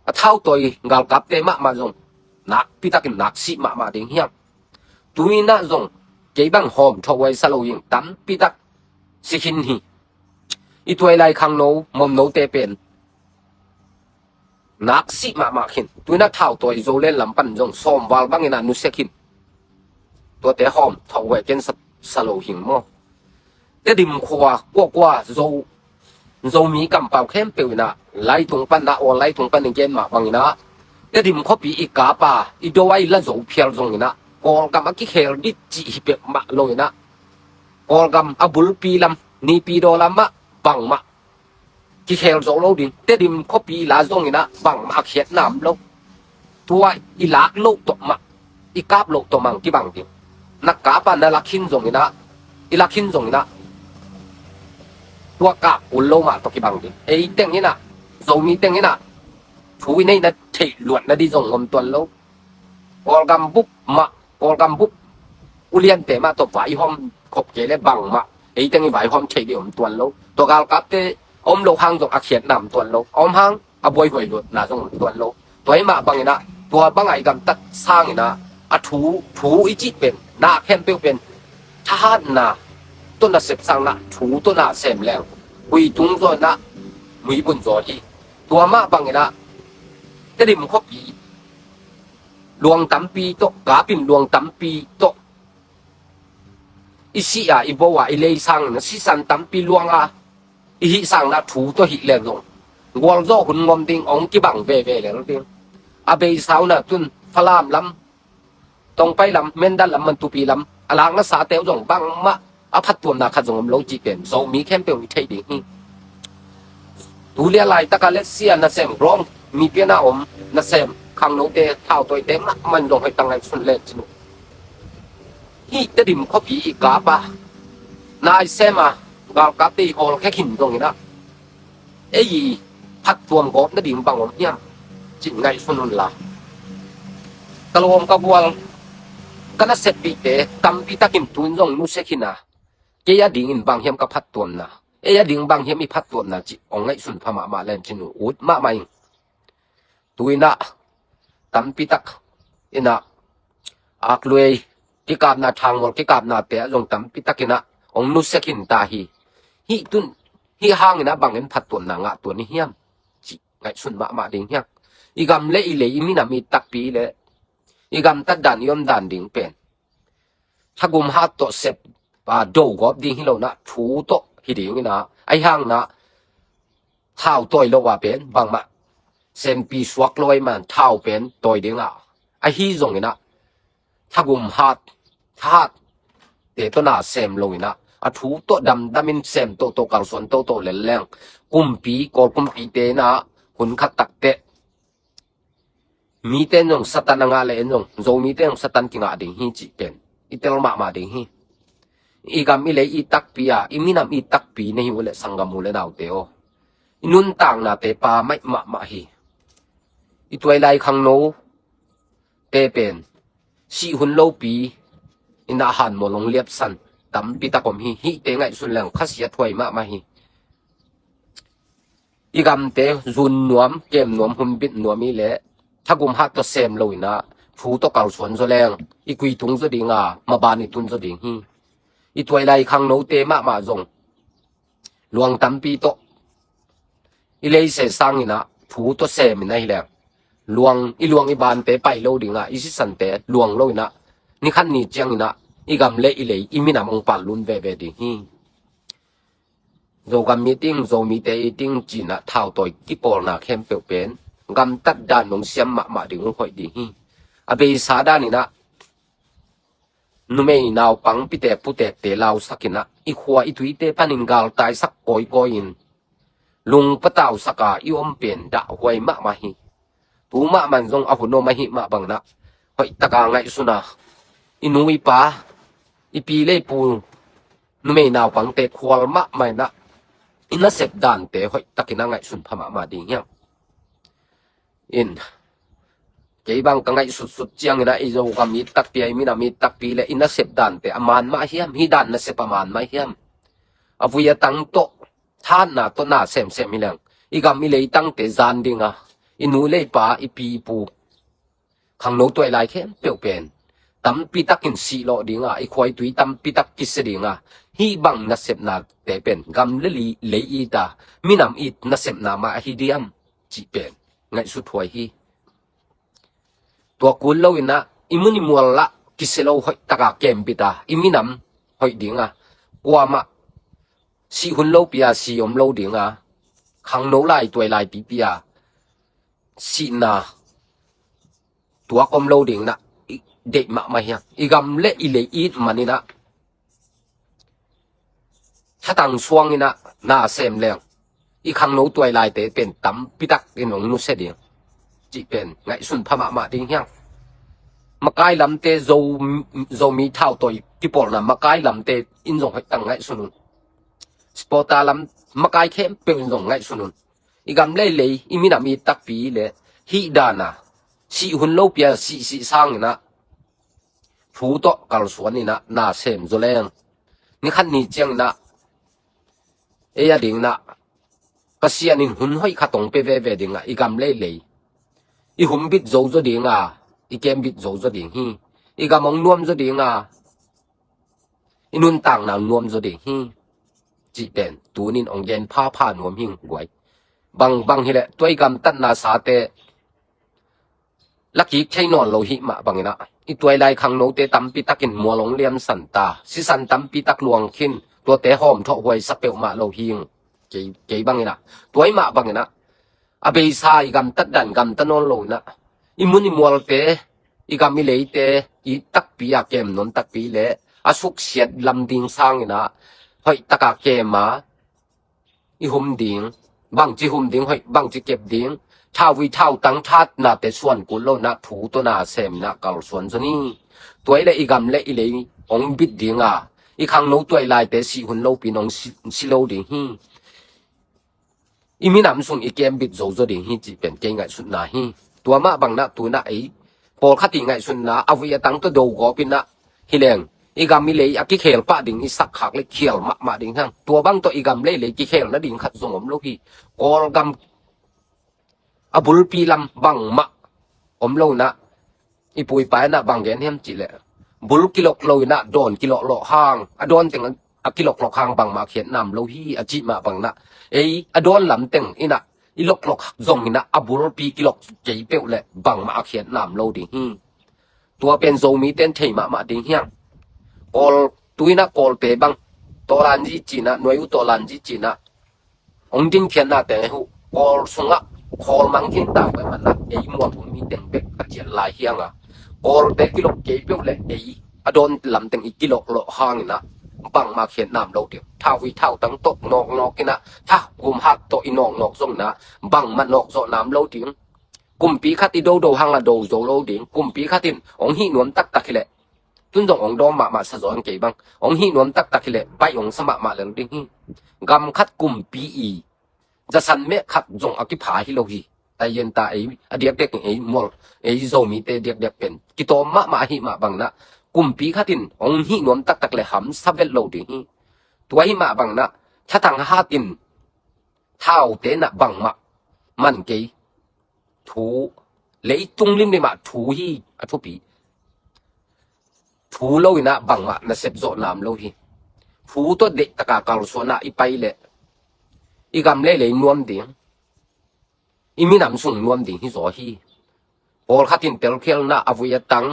a thautawi galkapte mahmah zong nakpi takin nak sih mahmah ding hiam? Tu-in ah zong kei bang hawm thawhuai sa lo in tampi tak si khin hi. I tuailai khangno, momnote pen nak sih mahmah khin. Tu-in ah thautawi Zoland lam pan zong sawm val bangin ah nusia khin. Tuate hawm thawhuai ken sa, sa lo hing maw. Tedim khua kuakua Zo, Zomi kampau khempeuh in ah, laitung pan ah, aw laitung pan in gen mah bangin ah, Tedim khuapi i kap a, i do a i la zo phial zongin ah, Kawlgam a kikhel dit cih hi peuhmah lo in ah, Kawlgam a bulpi lam, Naypyidaw lam ah bangmah kikhel zo lo ding. Tedim khuapi la zongin ah bangmah a khiatna om lo. Tua i lak loh tawh mah, i kap loh tawh mah kibang ding. Na kap a na la khin zongin ah, i la khin zongin ah, tua kap kul lo mah tawh kibang ding. Ei teng in ah, Zomi teng in ah thu i neihna theih luatna ding zong om tuan lo. Kawlgam bup mah, Kawlgam bup uliante mah tawh vaihawm khop kei leh bangmah ei teng i vaihawm thei ding om tuan lo. Tua galkapte om loh hang zong a khiatna om tuan lo. A om hang a buaihuai luatna zong om tuan lo. Tua hi mah bangin ah, tua bang a i gamtat sangin ah, a thu, thu i cih pen, na khempeuh pen thahatna tawh na sep sangin ah, thu tawh na sem leng, hui tung zaw in ah, mui bun zaw hi. Tua mah bangin ah, Tedim khuapi luang tampi tawh, kap in luang tampi tawh i sih a, i bo a, i lei sangin ah sisan tampi luang a i hih sangin ah thu tawh hih leng zong, gualzawh hun ngom ding hong kibang veve lel ding. A beisa un ah tu-in Falam lam, Tongpai lam, Mindat lam, Mantupi lam a lakna sate uh zong bangmah a phattuamna khat zong om lo cih pen Zomi khempeuh i thei ding hi. Tu lian laitak a let's see a nasem, Rome, mi pian a om nasem, khangnote, thautawite mahmah in zong hoih tak ngaihsun lecin uh, hih Tedim khuapi i kap a, na i sem a, galkapte i hawlkhia khin zongin ah, ei i phattuam gawp nading bang om hiam cih ngaihsun un la. Ka lawm ka gual, ka naseppihte tampi takin tu-in zong nusia khin a, kei a dingin bang hiam ka phattuamna, ei a ding bang hiam i phattuamna cih hong ngaihsun pha mahmah lecin uh, ut mahmah ing. Tu-in ah tampi tak in ah, akluei kikapna, thangmual kikapnate ah zong tampi tak in ah hong nusia khin ta hi. Hih tu-in, hih hangin ah bangin phattuamna ngah tuan i hiam cih ngaihsun mahmah ding hiam? I gam le i lei, i minam i takpi le i gamtat dan, i om dan ding pen thagum hat tawh sep, a, do gawp ding hi lo in ah, thu tawh hi ding in ah, ahi hangin ah thau tawi lo a pen bangmah sempi suak lo ahih man thau pen tawi ding a, ahi zongin ah thagum hat, thahatte tawh na sem lo in ah, a thu tawh damdamin sem toto, kalsuan toto lel leng, kumpi, Kawl kumpite in ah hun khat takteh mite in zong Satan a ngah leh in zong Zomite in zong Satan kingah ding hi cih pen i tel mahmah ding hi. i gam i lei i takpi a, i minam i takpi na hi uh leh sanggam u le naute aw, i nuntaknate pha maih mahmah hi. I tuailai khangno te pen sih hun lopi in a hanmual hong liapsan tampi tak om hi. Hihte ngaihsun leng khasiathuai mahmah hi. I gamte zun nuam, kem nuam, hunbit nuam i leh thagum hat tawh sem lo in a, thu tawh kalsuan zaw leng i kui tung zaw ding a, maban i tun zaw ding hi. I tuailai khangnote mahmah zong luang tampi tawh i leise sang in a, thu tawh sem in a hi leng luang, i luang i bante pai lo ding a, i sisante luang lo in a, ni khat ni ciang in a, i gam le i lei, i minam hong pal lun veve ding hi. Zogam meeting, Zomite meeting ci-in a thautawi kipawlna khempeuh pen gamtat dan hong siam mahmah ding uh hoih ding hi. A beisa dan in a, numei naupang pitek putekte lausak in a, i khua i tuite panin galtaisak kawikawi in, lungpatausak a i om pen dahhuai mahmah hi. Tu mahmah in zong a hun om ahih mah bang in a, hoih tak a ngaihsun a, i nu i pa, i pi le i pu, numei naupangte khual mahmah in a, i nasep dante hoih tak in a ngaihsun pha mahmah ding hiam? In, kei bang ka ngaihsutsut ciang in a, i Zogam i takpi a, i minam i takpi le i nasep dante a man mah hiam? Hih dan nasep a man mah hiam? A vui a tang tawh, thanna tawh na semsem hi leng, i gam i lei tangte zan ding a, i nu le i pa, i pi i pu, khangno tuailai khempeuh pen tampi takin sihlawh ding a, i khua i tui tampi tak kisia ding a, hih bang nasepnate pen gam le li, lei it a, minam it nasepna mah ahi diam cih pen ngaihsut huai hi. Tua kul lo in a, i mun i mual lah kisia lo hoih tak a kembit a, i minam hoih ding a, kuamah sih hun lopi a si om lo ding a, khangno lai tuailai pipi a sihna tuak om lo ding in a, i deih mahmah hiam? I gam le i lei it man in a, thatang suang in a na sem leng, i khangno tuailaite pen tampi tak in hong nusia ding cih pen ngaihsun pha mahmah ding hiam? Makai lamte, Zo, Zomi thautawi kipawlna makai lamte in zong hoih tak ngaihsun un. Supporter lam makai khempeuh in zong ngaihsun un. I gam le i lei, i minam i takpi le hih dan a, sih hun lopi a sihsih sang in a, thu tawh kalsuan in a na sem zaw leng, ni khat ni ciang in a, ei a ding in a, Pasian in hun hoih khat hong pia veve ding a, i gam le i lei, i humbit zo zaw ding a, i kembit zo zaw ding hi. I gam hong nuam zaw ding a, i nuntakna nuam zaw ding hi cih pen tunin hong gen phapha nuam hing guai. Bang bang hi leh tua i gamtatna sate lakik thei nawn lo hih mah bang in a, i tuailai khangnote tampi takin mual hong liamsan ta, sisan tampi tak luang khin, tuate hawmthawh huai sa peuhmah lo hing. Kei, kei bang in a, tua i mah bang in a, a beisa i gamtat dan gamta nawn lo in a, i mun i mualte, i gam i leite i takpi a kem nuam takpi le a suksiat lam ding sang in a, hoih tak a kem a, i hum ding, bangci hum ding, hoih bangci kep ding, thauvui thautang thatnate suan kul lo in a, thu tawh na sem in a kalsuan zaw ni. Tua i le i gam le i lei hong bit ding a, i khangno tuailaite sih hun lopi in hong si, si lo ding hi. I minam sung i kembit zo zaw ding hi cih pen kei ngaihsutna hi. Tua mah bang in a tu in a, ei pawlkhat i ngaihsutna a vui a tang tawh do gawp in a hi leng, i gam i lei a kikhel pah ding i sak khak le khial mahmah ding hi hang. Tua bang tawh i gam le i lei kikhel nading khat zong om lo hi. Kawlgam a bulpi lam bangmah om lo in a, i pu i pa in a bang gen hiam cih leh, bul kilok lo in a dawn kilok lawh hang, a dawn teng a kilok lawh hang bangmah khiat nam lo hi a cih mah bang in a, ei a dawn lam teng in a i lok lawh zong in a, a bulpi kilok kei peuh le bangmah a khiat nam lo ding hi. Tua pen Zomite in thei mahmah ding hi hang. Kawl, tu in a Kawlte bang tawlanzi ci in a, nuai uh tawlanzi ci in a, hong dingkhiatnate uh Kawl sungah khawl mang khin ta peuhmah in a, ei mualphung mi teng bek a ciat lai hi hang a, Kawlte kilok kei peuh le ei a dawn lam teng i kilok lawh hang in a, bangmah khiat nam lo ding. Thauvui thautang tawh nawknawk in a, thagum hat tawh i nawknawk zong in a, bangmah nawk zawh nam lo ding. Kumpi khat i dodo hang a do zo lo ding. Kumpi khat in hong hih nuam taktak hi leh Tun zong hong dawm mahmah sa zaw ang kei bang. Hong hih nuam taktak hileh baih hong sa mahmah lel ding hi. Gam khat kumpi i zasan meh khat zong a kipha hi lo hi. Tayen ta ei a diakdiak in ei mual ei Zomite diakdiak pen kitawm mahmah ahi mah bang nah kumpi khat in hong hih nuam taktak le hamsa vet lo ding hi. Tua hi mah bang nah thatang hat in thaute nah bangmah man kei. Thu leitung limlim ah thu hi a thupi. Thu lo inah bangmah na sep zawh nam lo hi. Thu tawh deih taka kalsuan ah i pai leh i gam lei lei nuam ding, i minam sung nuam ding hi zaw hi. Pawlkhat in telkhialna a vui a tang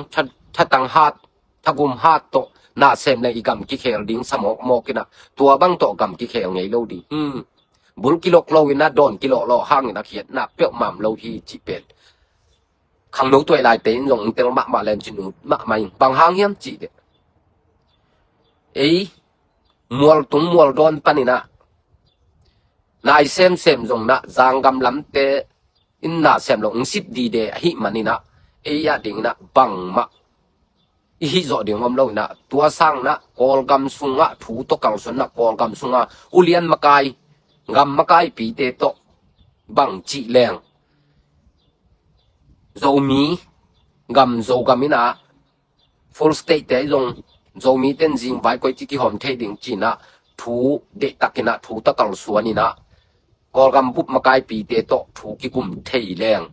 thatang hat thagum hat tawh na sem leng i gam kikhel ding sa mawkmawk inah tua bang tawh gam kikhel ngei lo ding hi. Bul kilok lo inah dawn kilawhlawh hangin a khiatna peuhmam lo hi cih pen khangno tuai laite in zong tel mahmah len cin ut mahmah in bang hang hiam cih deh. Ei mual tung mual dawn paninah nai semsem zong nah zanggam lamte in na sem lo ung sip dide ahih maninah ei ah dinginah bangmah i hih zawh ding om lo inah tua sang nah Kawlgam sungah thu tawh kalsuan nah Kawlgam sungah ulian makai gam makaipite tawh bang cih leng Zomi gam Zogam inah full state te zong Zomi ten zing vai koi ci kihawm thei ding cinah thu deihtak inah thu tawh kalsuan inah Kawlgam bup makaipite tawh thu kikum thei leng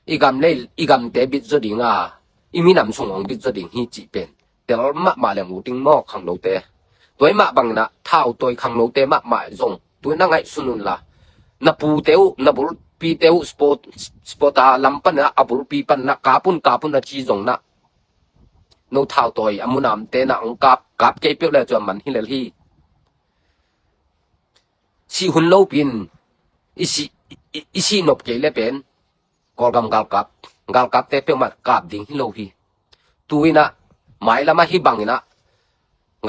i gam lei i gamte bit zaw ding a i minam sung hong bit zaw ding hi cih pen tel mahmah leng uh ding maw khangnote. Tuai mah banginah thautawi khangnote mahmah zong tuina ngaihsun unla na pute uh na bulpite uh sport sport a lam paninah a bulpi paninah kapun kapun a ci zong nah no thautawi a munamte nah hong kap kap kei peuh le cuan man hi lel hi. Sih hun lopin i sih i sih nop kei le pen Kawlgam galkap galkapte peuhmah kap ding hi lo hi. Tu inah mailamah hi banginah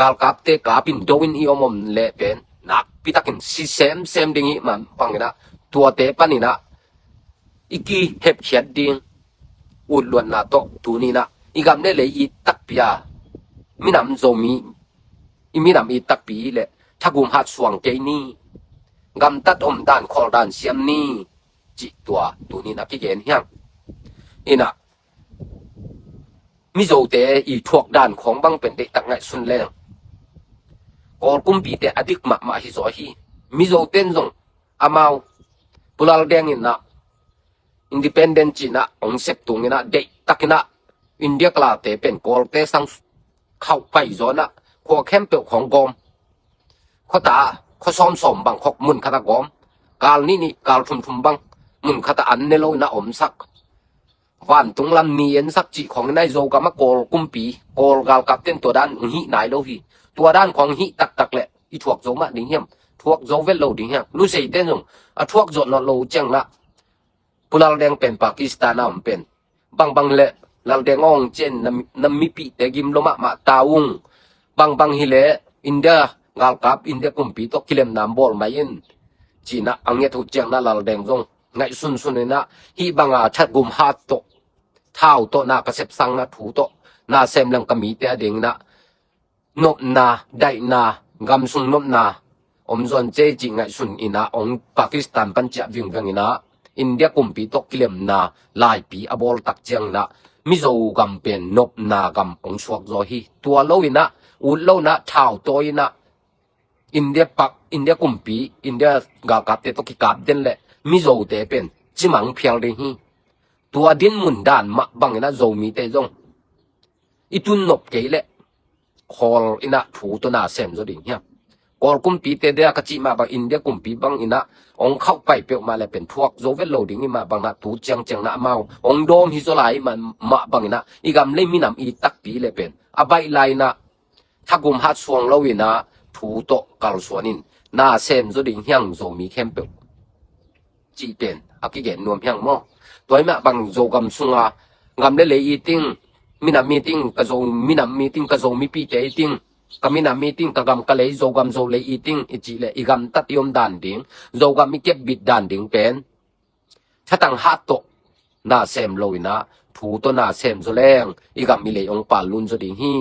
galkapte kapin do in i om om le pen nakpitakin si semsem ding i man banginah tuate paninah i kihepkhiat ding utluatna tawh tuninah i gam le lei i takpi a minam Zomi i minam i takpi le thagum hat suang kei ni. Gamtat om dan khawl dan siam ni cih tua tuninah kigen hiang. Inah Mizote i thuak dan khawng bang pen deihtak ngaihsun leng Kawl kumpite a dik mahmah hi zaw hi. Mizote in zong amau Pu Lal Deng inah independent cinah hong sep tunginah deihtakinah India kalate pen Kawlte sang khauh pai zawnah khua khempeuh khawng gawm. Khuata khua sawmsawm bang khawk mun khatah gawm. Kal nihnih kal thumthum bang mun khatah an ne lo inah omsak. Vantung lam ni ensak cih khawng inah i Zogam a Kawl kumpi Kawl galkap ten tua dan hong hih nai lo hi. Tua dan khawng hih taktak leh i thuak zo mah ding hiam? Thuak zo vet lo ding hiam? Lusei ten zong a thuak zawh nawt lo ciangnah Pu Lal Deng pen Pakistan a om pen bangbang le Lal Deng awng cen na mipihte gim lo mahmah ta ung. Bangbang hileh India galkap India kumpi tawh kilemna bawl mai in cinah a nget uh ciangnah Lal Deng zong ngaihsunsun inah hih banga thagum hat tawh thau tawh na ka sepsang na thu tawh na sem leng ka mite a dinginah nopna daihna gamsung nopna om zawn cei cih ngaihsun inah hong Pakistan pan ciah vingveng inah India kumpi tawh kilemna laipi a bawl tak cianginah Mizo gam pen nopna gam hong suak zaw hi. Tua lo inah ut lo inah thau tawi inah India pak India kumpi India galkapte tawh kikap den le Mizote pen cimang phial ding hi. Tua dinmun dan mah banginah Zomite zong i tun nop kei leh Kawl inah thu tawh na sem zaw ding hiam? Kawl kumpite dia ka cih mah bang India kumpi bang inah hong khauh pai peuhmah le pen thuak zo vet lo ding i mah bang nah tu ciangciang nah amau hong dawm hi zaw lai i mah bang inah i gam lei minam i takpi le pen a baih lai inah thagum hat suang lo inah thu tawh kalsuan in na sem zaw ding hiang Zomi khempeuh cih pen a kigen nuam hiang maw? Tua i mah bang Zogam sunga gam le lei i ting minam i ting ka Zo minam i ting ka Zo mipite i ting ka minam i ting ka gam ka lei Zogam Zo lei i ting i cih le i gamtat i om dan ding Zogam i kepbit dan ding pen thatang hat tawh na sem lo inah thu tawh na sem zaw leng i gam i lei hong pal lun zaw ding hi.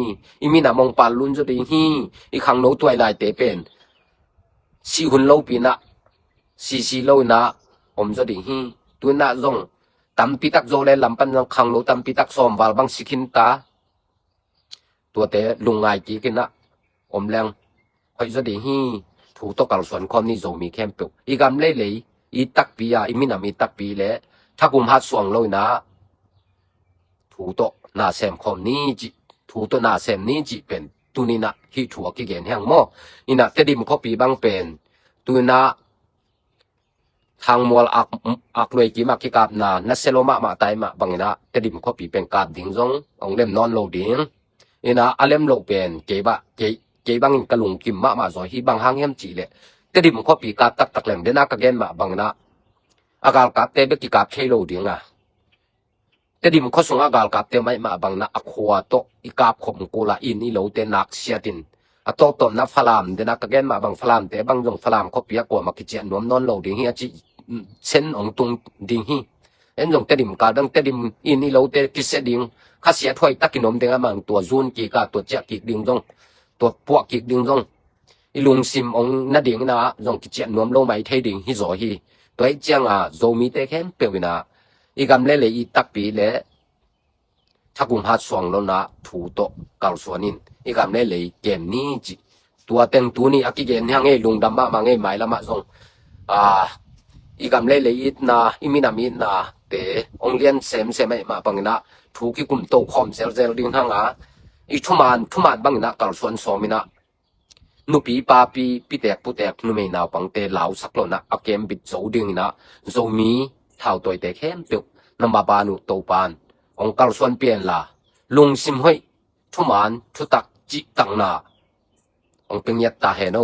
I minam hong pal lun zaw ding hi. I khangno tuailaite pen sih hun lopi inah, sisi lo inah om zaw ding hi. Tu inah zong tampi tak Zoland lam pan zong khangno tampi tak sawm val bang si khin ta. Tuate lungngai kik inah om leng hoih zaw ding hi. Thu tawh kalsuan khawm ni Zomi khempeuh. I gam leilei i takpi a, i minam i takpi le thagum hat suang lo inah thu tawh na sem khawm ni cih, thu tawh na sem ni cih pen tuni inah hih thu a kigen hi hang maw. Inah Tedim khuapi bang pen tu inah Thangmual ak, ak luai kim a kikapna nasia lo mahmah tai mah bang inah Tedim khuapi pen kap ding zong hong lem nawn lo ding. Inah a lem loh pen kei bah, kei, kei bangin ka lungkim mahmah zaw hi. Bang hang hiam cih leh Tedim khuapi kap taktak leng den a ka gen mah bang inah a galkapte bek kikap thei lo ding a, Tedim khuasung a galkapte maimah bang inah a khua tawh i kap khop kul a, inn i lote nak siatin a tawptawpna Falam den a ka gen mah bang, Falamte bang zong Falam khuapi a kuamah kiciah nuam nawn lo ding hi a cih sen hong tung ding hi. En zong Tedim kal dang Tedim inn i lote kisia ding, khasia thuai takin om ding a, mang tua zun kik a, tua ciah kik ding zong, tua puah kik ding zong i lungsim hong na ding inah zong kiciah nuam lo mai thei ding hi zaw hi. Tua ih cianga Zomite khempeuh inah i gam leilei i takpi le thagum hat suang lo inah thu tawh kalsuan in i gam leilei kem ni cih tua teng tuni a kigen hi hang ei. Lungdam mahmah ngei. Mailamah zong a, i gam leilei itna, i minam itnate hong lian semsem ahih mah bang inah thu kikum to khawm zelzel ding hi hang a, i thuman thuman bang inah kalsuan sawm inah nupi papi, pitek putek, numei naupangte lausak lo inah a kem bit zo ding inah Zomi thautawite khempeuh na maban uh Topan hong kalsuan pia inla, lungsim hoih, thuman thutak cihtakna hong pia ngiat ta hen aw.